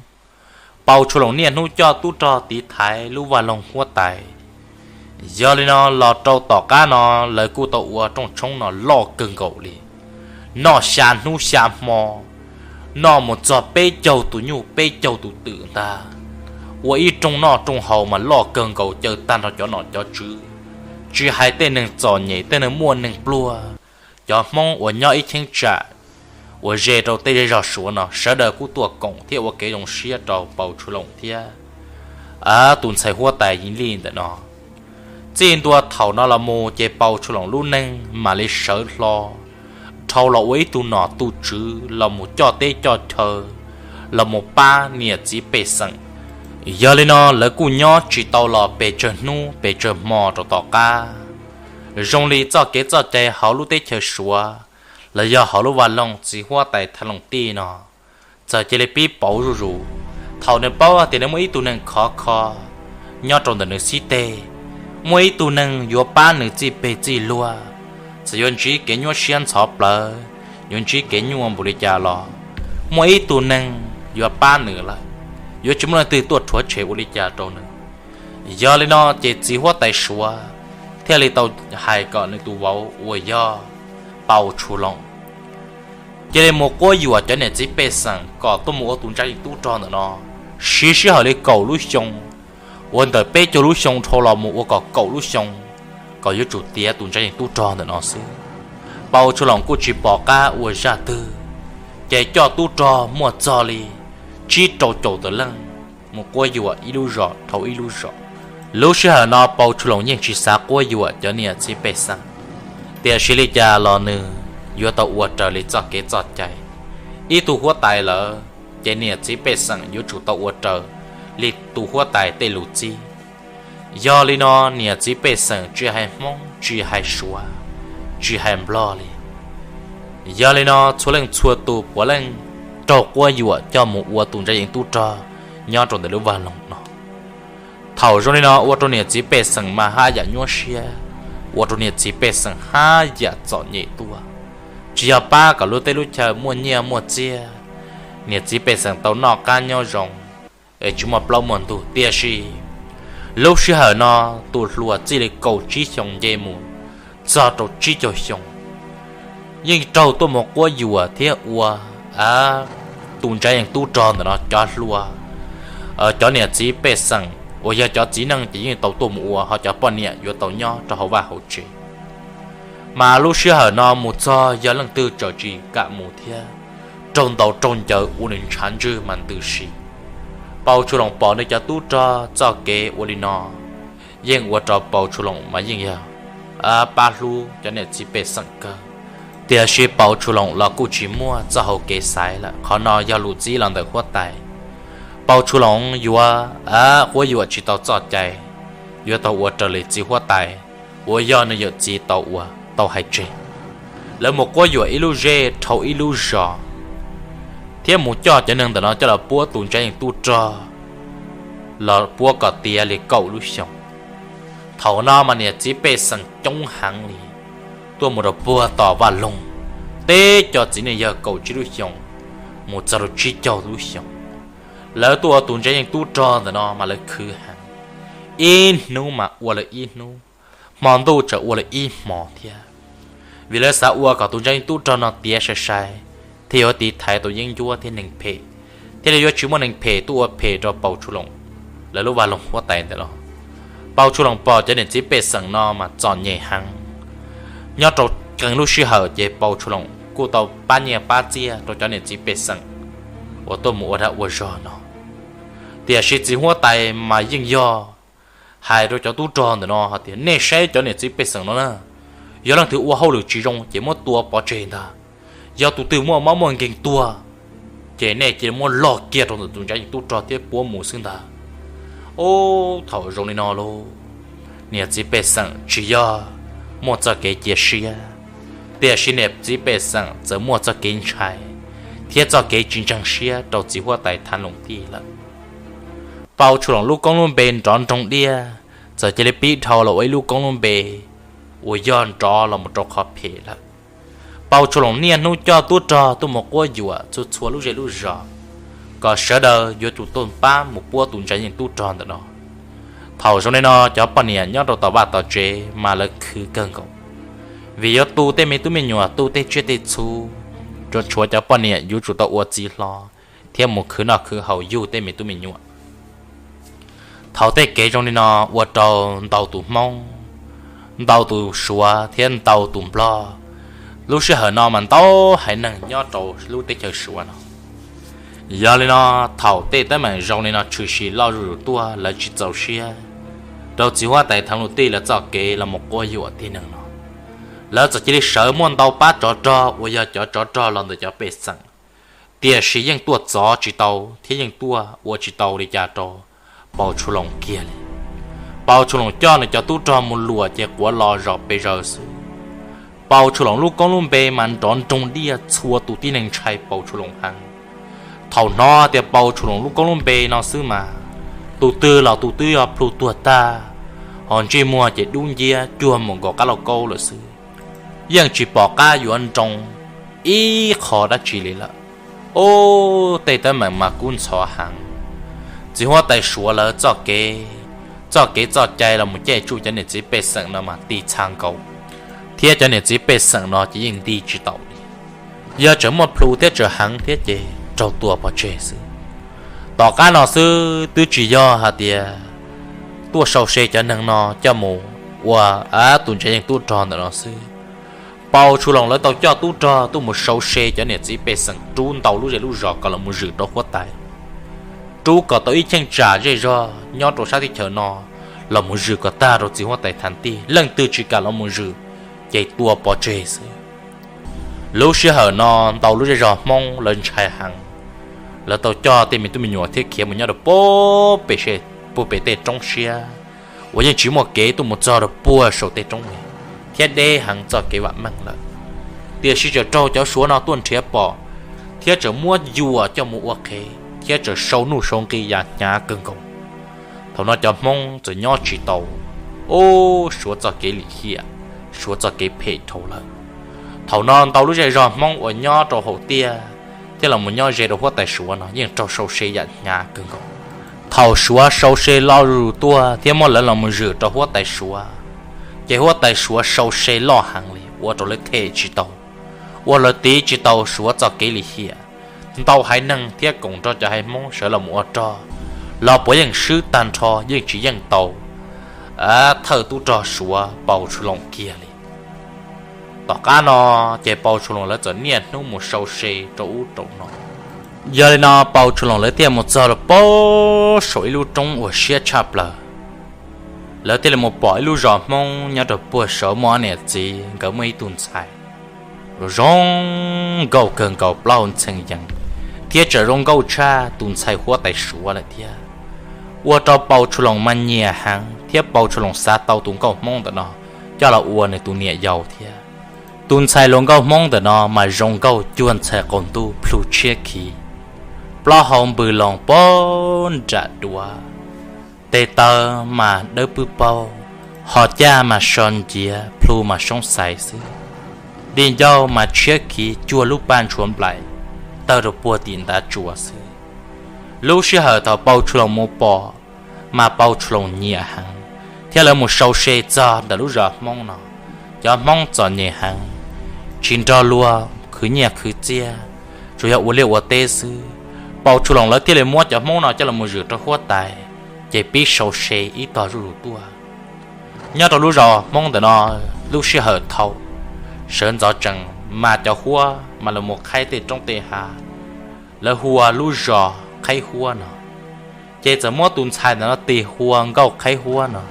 Pau Tshu Loos niaj hnub coj tub rog tiv thaiv lub vaj loog huab tais. Yog li no los rau tom qab no lawv kuj tau ua rooj tshoob no loj kawg nkaus li, noj xya hnub xya hmo, noj mus txog peb caug tus nyuj peb caug tus twm ntag. Ua ib rooj noj rooj haus mas loj kawg nkaus caw tag nrho cov nom cov tswv, tsis hais tej neeg txom nyem tej neeg muaj neeg pluag, cov Hmoob uas nyob ib cheeb tsam uas ze rau tej zej zog Suav no sawv daws kuj tuaj koom thiab ua kev zoo siab rau Pau Tshu Loos thiab tus ntxhais huab tais Yim Lij ntawm no. Txij ntua thaum no los mus ces Pau Tshu Loos lub neej mam li sawv hlo dhau los ua ib tug nom tus tswv los mus coj teb coj chaw, los mus pab niam txiv pej xeem. Yog li no lawv kuj nyob tsis tau los pes tsawg hnub pes tsawg hmo rau tom qab. Zoo li txoj kev txoj cai hauv lub teb chaws Suav los yog hauv lub vaj loog txiv huab tais Thav Loos Tij no txawm cia li pib pauv zuj zus. Thaum nws paub tias nws muaj ib tug neeg khov kho nyob rau ntawm nws xib teg, muaj ib tug neeg yuav pab nws txij peg txij luag, txawm yuav ntsib kev nyuaj siab ntxhov plawv, yuav ntsib kev nyuaj npaum li cas los muaj ib tug neeg yuav pab nws lawm, yuav tsis muaj leej twg tuaj rhuav tshem ua li cas rau nws. Yog li no ces txiv huab tais Suav thiaj li tau hais kom nws tus vauv uas yog Pau Tshu Loos cia li mus quab yuam cov niam txiv pej xeem kom tuaj mus ua tus ntsa yeej tub rog ntawm no, siv sij hawm li kaum lub xyoo, uas ntawm peb caug lub xyoo dhau los mus ua kom kaum lub xyoo, kom yuav tsum tiav tus ntsa yeej tub rog ntawm no xwb. Pau Tshu Loos kuj tsis pom qab ua zaj twg, ces coj tub rog muaj txog li tsib rau caum tawm leej mus quab yuam ib lub zos dhau ib lub zos. Lub sij hawm no Pau Tshu Loos yeej tsis xav quab yuam cov niam txiv pej xeem, tiam sis li cas los nws yuav tau ua raws li txoj kev txoj cai. Ib tug huab tais lawm ces niam txiv pej xeem yuav tsum tau ua raws li tus huab tais tej lus txib. Yog li no niam txiv pej xeem tsis hais Hmoob tsis hais Suav tsis hais Nplog li, yog li no txhua leej txhua tus puav leej raug quab yuam coj mus ua tus ntsa yeej tub rog nyob rau ntawm lub vaj loog no. Thaum zoo li no ua rau niam txiv pej xeem mas haj yam nyuaj siab, ua rau niam txiv pej xeem haj yam txom nyem tuaj. Tsis yog pab kom lub teb lub chaw muaj nyiaj muaj txiag, niam txiv pej xeem tau noj qab nyob zoo es tsis muaj plaub muaj ntug, tiam sis lub sij hawm no tus hluas txij li kaum tsib xyoo nce mus txog rau tsib caug xyoo yeej raug tuaj mus quab yuam thiab ua tus ntsa yeej tub rog ntawm no cov hluas, cov niam txiv pej xeem uas yog cov txiv neej ces yeej tau tuaj mus ua, ho cov poj niam yuav tau nyob rau hauv vaj hauv tsev. Mas lub sij hawm no mus txog yog leej twg txawm tsis kam mus thiab, raug ntaus raug ncaws ua nws ntshav ntswg mas ntws si. Pau Tshu Loos pom nws cov tub rog txoj kev ua li no, yeej ua rau Pau Tshu Loos mas yeej yog pab hlub cov niam txiv pej xeem kawg. Tiam sis Pau Tshu Loos los kuj tsis muaj txoj hau kev xaiv lawm, qhov no yog lus txib los ntawm huab tais. Pau Tshu Loos yuav quab yuam tsis tau txoj cai, yuav tau ua raws li txiv huab tais uas yog nws yawm txiv tau ua tau hais tseg. Lawv mus quab yuam ib lub zej dhau ib lub zos, thiab mus coj cov neeg ntawm no coj los puab tus ntsa yeej tub rog los puab kom tiav li kaum lub xyoos. Thaum no mas niam txiv pej xeem coob heev li, tuaj mus rau puag tom vaj loog, teb cov txiv neej yawg kaum tsib lub xyoos mus txog rau tsib caug lub xyoos. Lawv tuaj ua tus ntsa yeej tub rog ntawm no mas lawv khwv heev, ib hnub mas ua lawm ib hnub, hmo ntuj tseem ua lawm ib hmo thiab. Vim lawv xav ua kom tus ntsa yeej tub rog no tiav sai sai, thiaj yuav tiv thaiv tau yeeb ncuab thiab neeg phem, thiaj li yuav tsis muaj neeg phem tuaj ua phem rau Pau Tshu Loos lawv lub vaj loog huab tais ntawm no. Pau Tshu Loos pom cov niam txiv pej xeem no mas txom nyem heev. Nyob rau qee lub sij hawm ces Pau Tshu Loos kuj tau pab nyiaj pab txiaj rau cov niam txiv pej xeem uas tuaj mus ua dag ua zog no. Tiam sis txiv huab tais mas yeej yog hais rau cov tub rog ntawm no hais tias, nej saib cov niam txiv pej xeem no na, yog leej twg ua hauj lwm tsis zoo ces muab tua pov tseg ntag. Yog tus twg muaj mob muaj nkeeg tuag, ces nej cia li muab log kiag rau ntawm tus ntsa yeej tub rog thiab puab mus xwb ntag. Ub, thaum zoo li no lauj, niam txiv pej xeem tsis yog muaj txoj kev cia siab, tiam sis niam txiv pej xeem txawm muaj txoj kev ntshai thiab txoj kev tsis ntseeg siab rau txiv huab tais Thav Loos Tij lawm. Pau Tshu Loos lub koob lub npe nrov nroog diaj txawm cia li pib dhau los ua ib lub koob lub npe uas yog nrov los mus rau qhov phem lawm. Pau Tshu Loos niaj hnub coj tub rog tuaj mus quab yuam txhua txhua lub zej lub zos, kom sawv daws yuav tsum tuaj pab mus puab tus ntsa yeej tub rog ntawm no. Thaum zoo li no cov poj niam nyob rau tom vaj tom tsev mas lawv khwv kawg nkaus, vim yuav tu tej me tub me nyuam, tu tej tsiaj tej txhu, tsuas tshuav cov poj niam yuav tsum tau ua txiv hlob thiab mus khwv noj khwv haus yug tej me tub me nyuam. Thaum tej kev zoo li no ua rau ntau tus Hmoob, ntau tus Suav thiab ntau tus Nplog, lub sij hawm no mas ntau haiv neeg nyob rau lub teb chaws Suav no. Yog li no, thaum tej teeb meem zoo li no tshwm sim loj zuj zus tuaj lawv tsis txaus siab rau txiv huab tais Thav Loos Tij lawv txoj kev los mus quab yuam tib neeg no, lawv txawm cia li sawv muaj ntau pab tsov rog uas yog cov tsov rog los ntawm cov pej xeem, tiam sis yeej tuaj txov tsis tau thiab yeej tuaj ua tsis tau li cas rau Pau Tshu Loos kiag li. Pau Tshu Loos coj nws cov tub rog mus luam ces quav los zom pes zaws xwb. Pau Tshu Loos lub koob lub npe mas nrov nroog diaj, txhua tus tib neeg ntshai Pau Tshu Loos heev. Thaum hnov tias Pau Tshu Loos lub koob lub npe no xwb mas tus twg los tus twb yog plhu tuag tag, ho ntsej muag ces dub nciab cuag mus nkaus qab lauj kaub lawm xwb, yeej tsis pom qab yuav nroo ib qho dab tsi li lawm. Ub, tej teeb meem mas kub ntxhov heev. Txiv huab tais Suav lawv txoj kev, txoj kev txoj cai los mus caij tsuj cov niam txiv pej xeem no mas ti txha nkaus, thiab cov niam txiv pej xeem no ces yeej nti tsis taus li. Yog tseem muaj plhu thiab tseem heev thiab ces raug tua pov tseg xwb. Tom qab no xwb twb tsis yog hais tias tuaj sau se cov neeg no coj mus ua tus ntsa yeej tub rog ntawm no xwb. Pau Tshu Loos lawv tau coj tub rog tuaj mus sau se cov niam txiv pej xeem rub ntau lub zej lub zos kom los mus zwm rau huab tais, rub kom tau ib cheeb tsam zej zog nyob rau sab teb chaws no los mus zwm kom tag rau txiv huab tais Thav Tij, leej twg tsis kam los mus zwm ces tua pov tseg xwb. Lub sij hawm no ntau lub zej zos Hmoob lawv ntshai heev, lawv tau coj tej me tub me nyuam thiab khiav mus nyob rau puag pem, puag pem tej roob siab uas yeej tsis muaj kev tuaj mus txog rau puag saum tej roob li, thiab deb heev txoj kev vam meej lawm. Tiam sis tseem raug cov Suav no tuaj nrhiav pom, thiab tseem muab yuam coj mus ua qhev thiab tseem sau nuj sau nqi yam hnyav kawg nkaus. Thaum no cov Hmoob txawm nyob tsis tau, ub, Suav txoj kev lim hiam, Suav txoj kev phem dhau lawm. Thaum no ntau lub zej zog Hmoob uas nyob rau hauv tiaj thiab los mus nyob ze rau huab tais Suav no yeej raug sau se yam hnyav kawg nkaus. Thaum Suav sau se loj zuj zus tuaj thiab muab lawv los mus zwm rau huab tais Suav, ces huab tais Suav sau se loj heev li ua rau lawv them tsis tau, ua lawv tiv tsis tau Suav txoj kev lim hiam. Ntau haiv neeg thiab koom nrog cov haiv Hmoob sawv los mus ua rog, los puav yeej swb tag nrho, yeej tsis yeej tau thawj tub rog Suav Pau Tshu Loos kiag li. Tom qab no ces Pau Tshu Loos lawv txawm niaj hnub mus sau se rau ub rau no. Yog li no Pau Tshu Loos lawv thiaj mus txog rau pem saum ib lub roob uas siab tshaj plaws. Lawv thiaj li mus pom ib lub zos Hmoob nyob rau puag saud muaj ob niam txiv, nkawd muaj ib tug ntxhais zoo nkauj kawg nkaus, plaub hau ntxhee yees, thiab tseem zoo nkauj tshaj tus ntxhais huab tais Suav lawm thiab. Ua rau Pau Tshu Loos mas nyiam heev thiab Pau Tshu Loos xav tau tus nkauj Hmoob ntawm no coj los ua nws tus niam yau thiab. Tus ntxhais hluas nkauj Hmoob ntawm no mas zoo nkauj cuag ntxhais qaum ntuj plhu tshiab khiv, plaub hau npws loo pag nram duav, tes taw mas dawb pwb paug, ho caj mas so nciav plhu mas soob xaiv xwb. Nti ncauj mas tshiab khiv cuag lub paj ntshua nplaim tawg rau puag tim ntav tsuas xwb. Lub sij hawm thaum Pau Tshu Loos mus pom mas Pau Tshu Loos nyiam heev, thiab lawv mus sau se txog ntawm lub zos Hmoob no. Cov Hmoob txom nyem heev, tsis nrog luag khwv nyiaj khwv txiaj, tsuas yog ua liaj ua teb xwb. Pau Tshu Loos lawv thiaj li muab cov Hmoob no coj los mus zwm rau huab tais, ces pib sau se ib tog zuj zus tuaj. Nyob rau lub zos Hmoob ntawm no, lub sij hawm thaum sawv ntxov tsees mas cov huab mas los mus qhaib tej roob tej hav, lawv hu ua lub zos Qhaib Huab no. Ces txawm muab tus ntxhais ntawm no tis hu ua Nkauj Qhaib Huab no,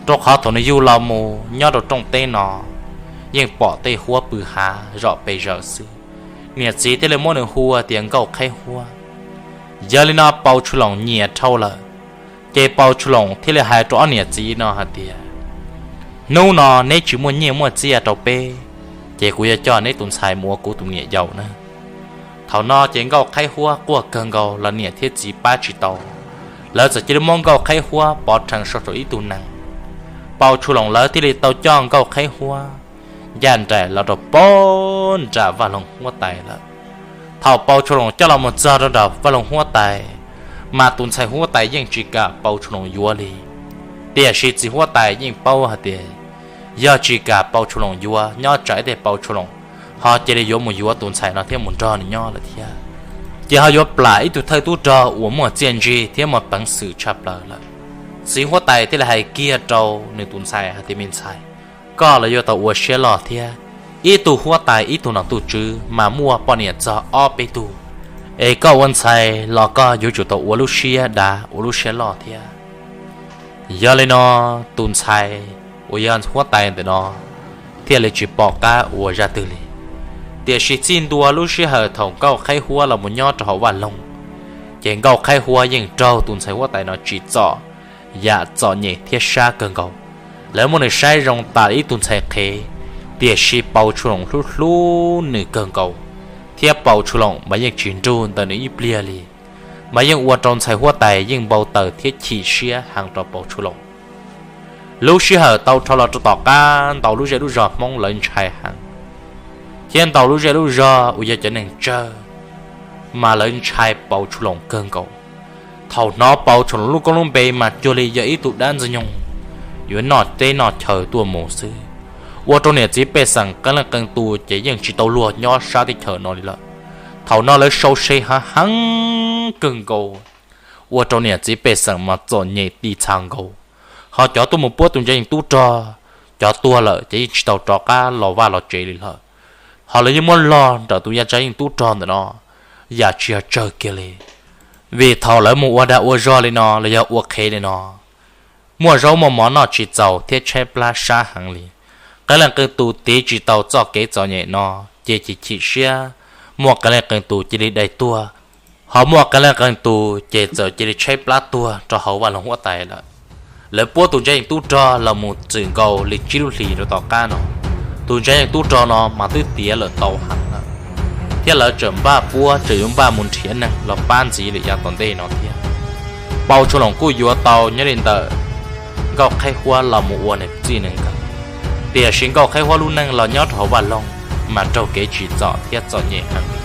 rau qhov thaum nws yug los mus nyob rau rooj teb no yeej pom tej huab pw hav zom pes zaws xwb. Niam txiv thiaj li muab nws hu ua tias Nkauj Qhaib Huab. Yog li no Pau Tshu Loos nyiam dhau lawm, ces Pau Tshu Loos thiaj li hais rau ob niam txiv no hais tias, hnub no neb tsis muaj nyiaj muaj txiaj rau peb, ces kuv yuav coj neb tus ntxhais mus ua kuv tus niam yau na. Thaum no ces Nkauj Qhaib Huab quaj kawg nkaus los niam thiab txiv pab tsis tau, lawv txawm cia li muab Nkauj Qhaib Huab pov rhees sau rau ib tug nees. Pau Tshu Loos lawv thiaj li tau coj Nkauj Qhaib Huab ncaj nraim los rau pag nram vaj loog huab tais lawm. Thaum Pau Tshu Loos coj los mus txog rau nram vaj loog huab tais, mas tus ntxhais huab tais yeej tsis kam Pau Tshu Loos yuav li. Tiam sis txiv huab tais yeej paub hais tias yog tsis kam Pau Tshu Loos yuav, nyob tsam ib teg Pau Tshu Loos ho cia li yuav mus yuav tus ntxhais no thiab mus nrog nws nyob lawm thiab, ces ho yuav plam ib tug thawj tub rog uas muaj txiaj ntsig thiab muaj peev xwm tshaj plaws lawm. Txiv huab tais thiaj li hais kiag rau nws tus ntxhais hais tias, me ntxhais, koj los yuav tau ua siab loj thiab. Ib tug huab tais ib tug nom tub tswv mas muaj poj niam txog ob peb tug, es koj ua ntxhais los koj yuav tsum tau ua lub siab dav ua lub siab loj thiab. Yog li no tus ntxhais uas yog huab tais ntawm no thiaj li tsis pom qab ua zaj twg li. Tiam sis txij ntua lub sij hawm thaum Nkauj Qhaib Huab los mus nyob rau hauv vaj loog, ces Nkauj Qhaib Huab yeej raug tus ntxhais huab tais no tsim txom, yam txom nyem thiab sab kawg nkaus. Lawv muab nws saib zoo tas ib tug ntxhais qhev, tiam sis Pau Tshu Loos hlub hlub nws kawg nkaus, thiab Pau Tshu Loos mas yeej tsis nrug ntawm nws ib pliag li, mas yeej ua rau ntxhais huab tais yeej npau taws thiab chim siab heev rau Pau Tshu Loos. Lub sij hawm tau dhau los rau tom qab ntau lub zej lub zog Hmoob lawv ntshai heev, thiab ntau lub zej lub zog uas yog cov neeg tsawg mas lawv ntshai Pau Tshu Loos kawg nkaus. Thaum hnov Pau Tshu Loos lub koob lub npe mas cuag li yog ib tug dab ntxwg nyoog yuav noj teb noj chaw tuaj mus xwb, ua rau niam txiv pej xeem qee leej qee tus ces yeej tsis tau luag nyob sab teb chaws no li lawm. Thaum no lawv sau se hav heev kawg nkaus, ua rau niam txiv pej xeem mas txom nyem ti txha nkaus. Ho cov tuaj mus puab tus ntseeg tub rog, cov tuag lawm ces yeej tsis tau rov qab los vaj los tsev li lawm. Ho lawv yeej muab log nram tus yaj tsav yeej tub rog ntawm no yam tsis yog tsawg kiag li. Vim thaum lawv mus ua dag ua zog li no los yog ua qhev li no, muaj zaub muaj mov noj tsis txaus thiab tshaib plab sab heev li. Qee leej qee tus tiv tsis tau txoj kev txom nyem no, ces chim chim siab, muaj qee leej qee tus cia li dai tuag, ho muaj qee leej qee tus ces txawm cia li tshaib plab tuag rau hauv vaj loog huab tais lawm. Lawv puab tus ntseeg tub rog los mus txwm nkaus li tsib lub hlis rau tom qab no, tus ntseeg tub rog no mas twb tiav lawm tau heev lawm, thiab lawv tseem npaj puab tseem yuav npaj mus nrhiav neeg los pab ntxiv lwm yam tom ntej no thiab. Pau Tshu Loos kuj yuav tau nyob li ntawm Nkauj Qhaib Huab los mus ua nws txij nws nkawm, tiam sis Nkauj Qhaib Huab lub neej los nyob rau hauv vaj loog mas raug kev tsim txom thiab txom nyem heev li.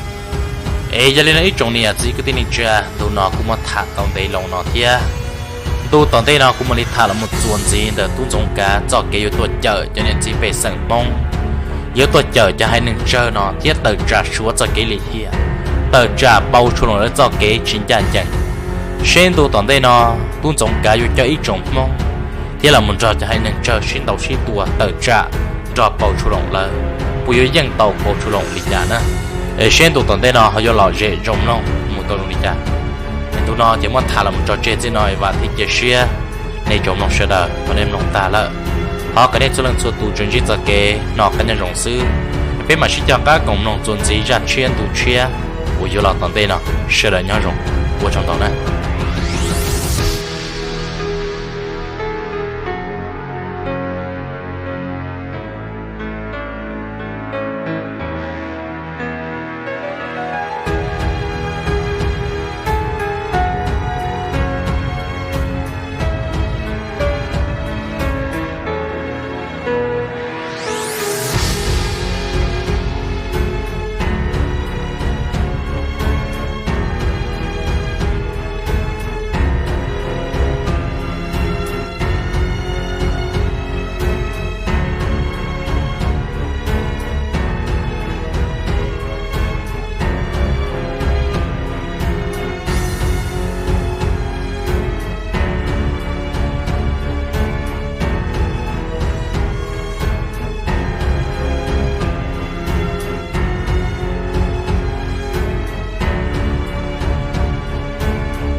Es yog li no ib tsoom niam txiv kwv tij neej tsa, ntu no kuv muab tham tau ntev loo no thiab. Ntu tom ntej no kuv mam li tham los mus txuas ntxiv ntawm tub Ntxoov Kav txoj kev yuav tuaj cawm cov niam txiv pej xeem Hmoob, yuav tuaj cawm cov haiv neeg tsawg no thiab tawm tsam Suav txoj kev lim hiam, tawm tsam Pau Tshu Loos lawv txoj kev tsis ncaj ncees, Seb ntu tom ntej no tub Ntxoov Kav yuav coj ib tsoom Hmoob thiab los mus nrog cov haiv neeg tsawg sib ntaus sib tua tawm tsam nrog Pau Tshu Loos lawv, puas yuav yeej tau Pau Tshu Loos li cas na? Es seb ntu tom ntej no ho yuav lom zem zoo mloog mus tau zoo li cas? Es ntu no ces muab tham los mus tso tseg txij no es vam thiab cia siab nej cov mloog sawv daws thaum nej mloog tag lawm, thov kom nej txhua leej txhua tus tsuas ntsib txoj kev noj qab nyob zoo xwb. Peb mam sib coj qab koom mloog txuas ntxiv zaj tshiab ntu tshiab uas yuav los tom ntej no. Sawv daws nyob zoo, ua tsaug ntau na.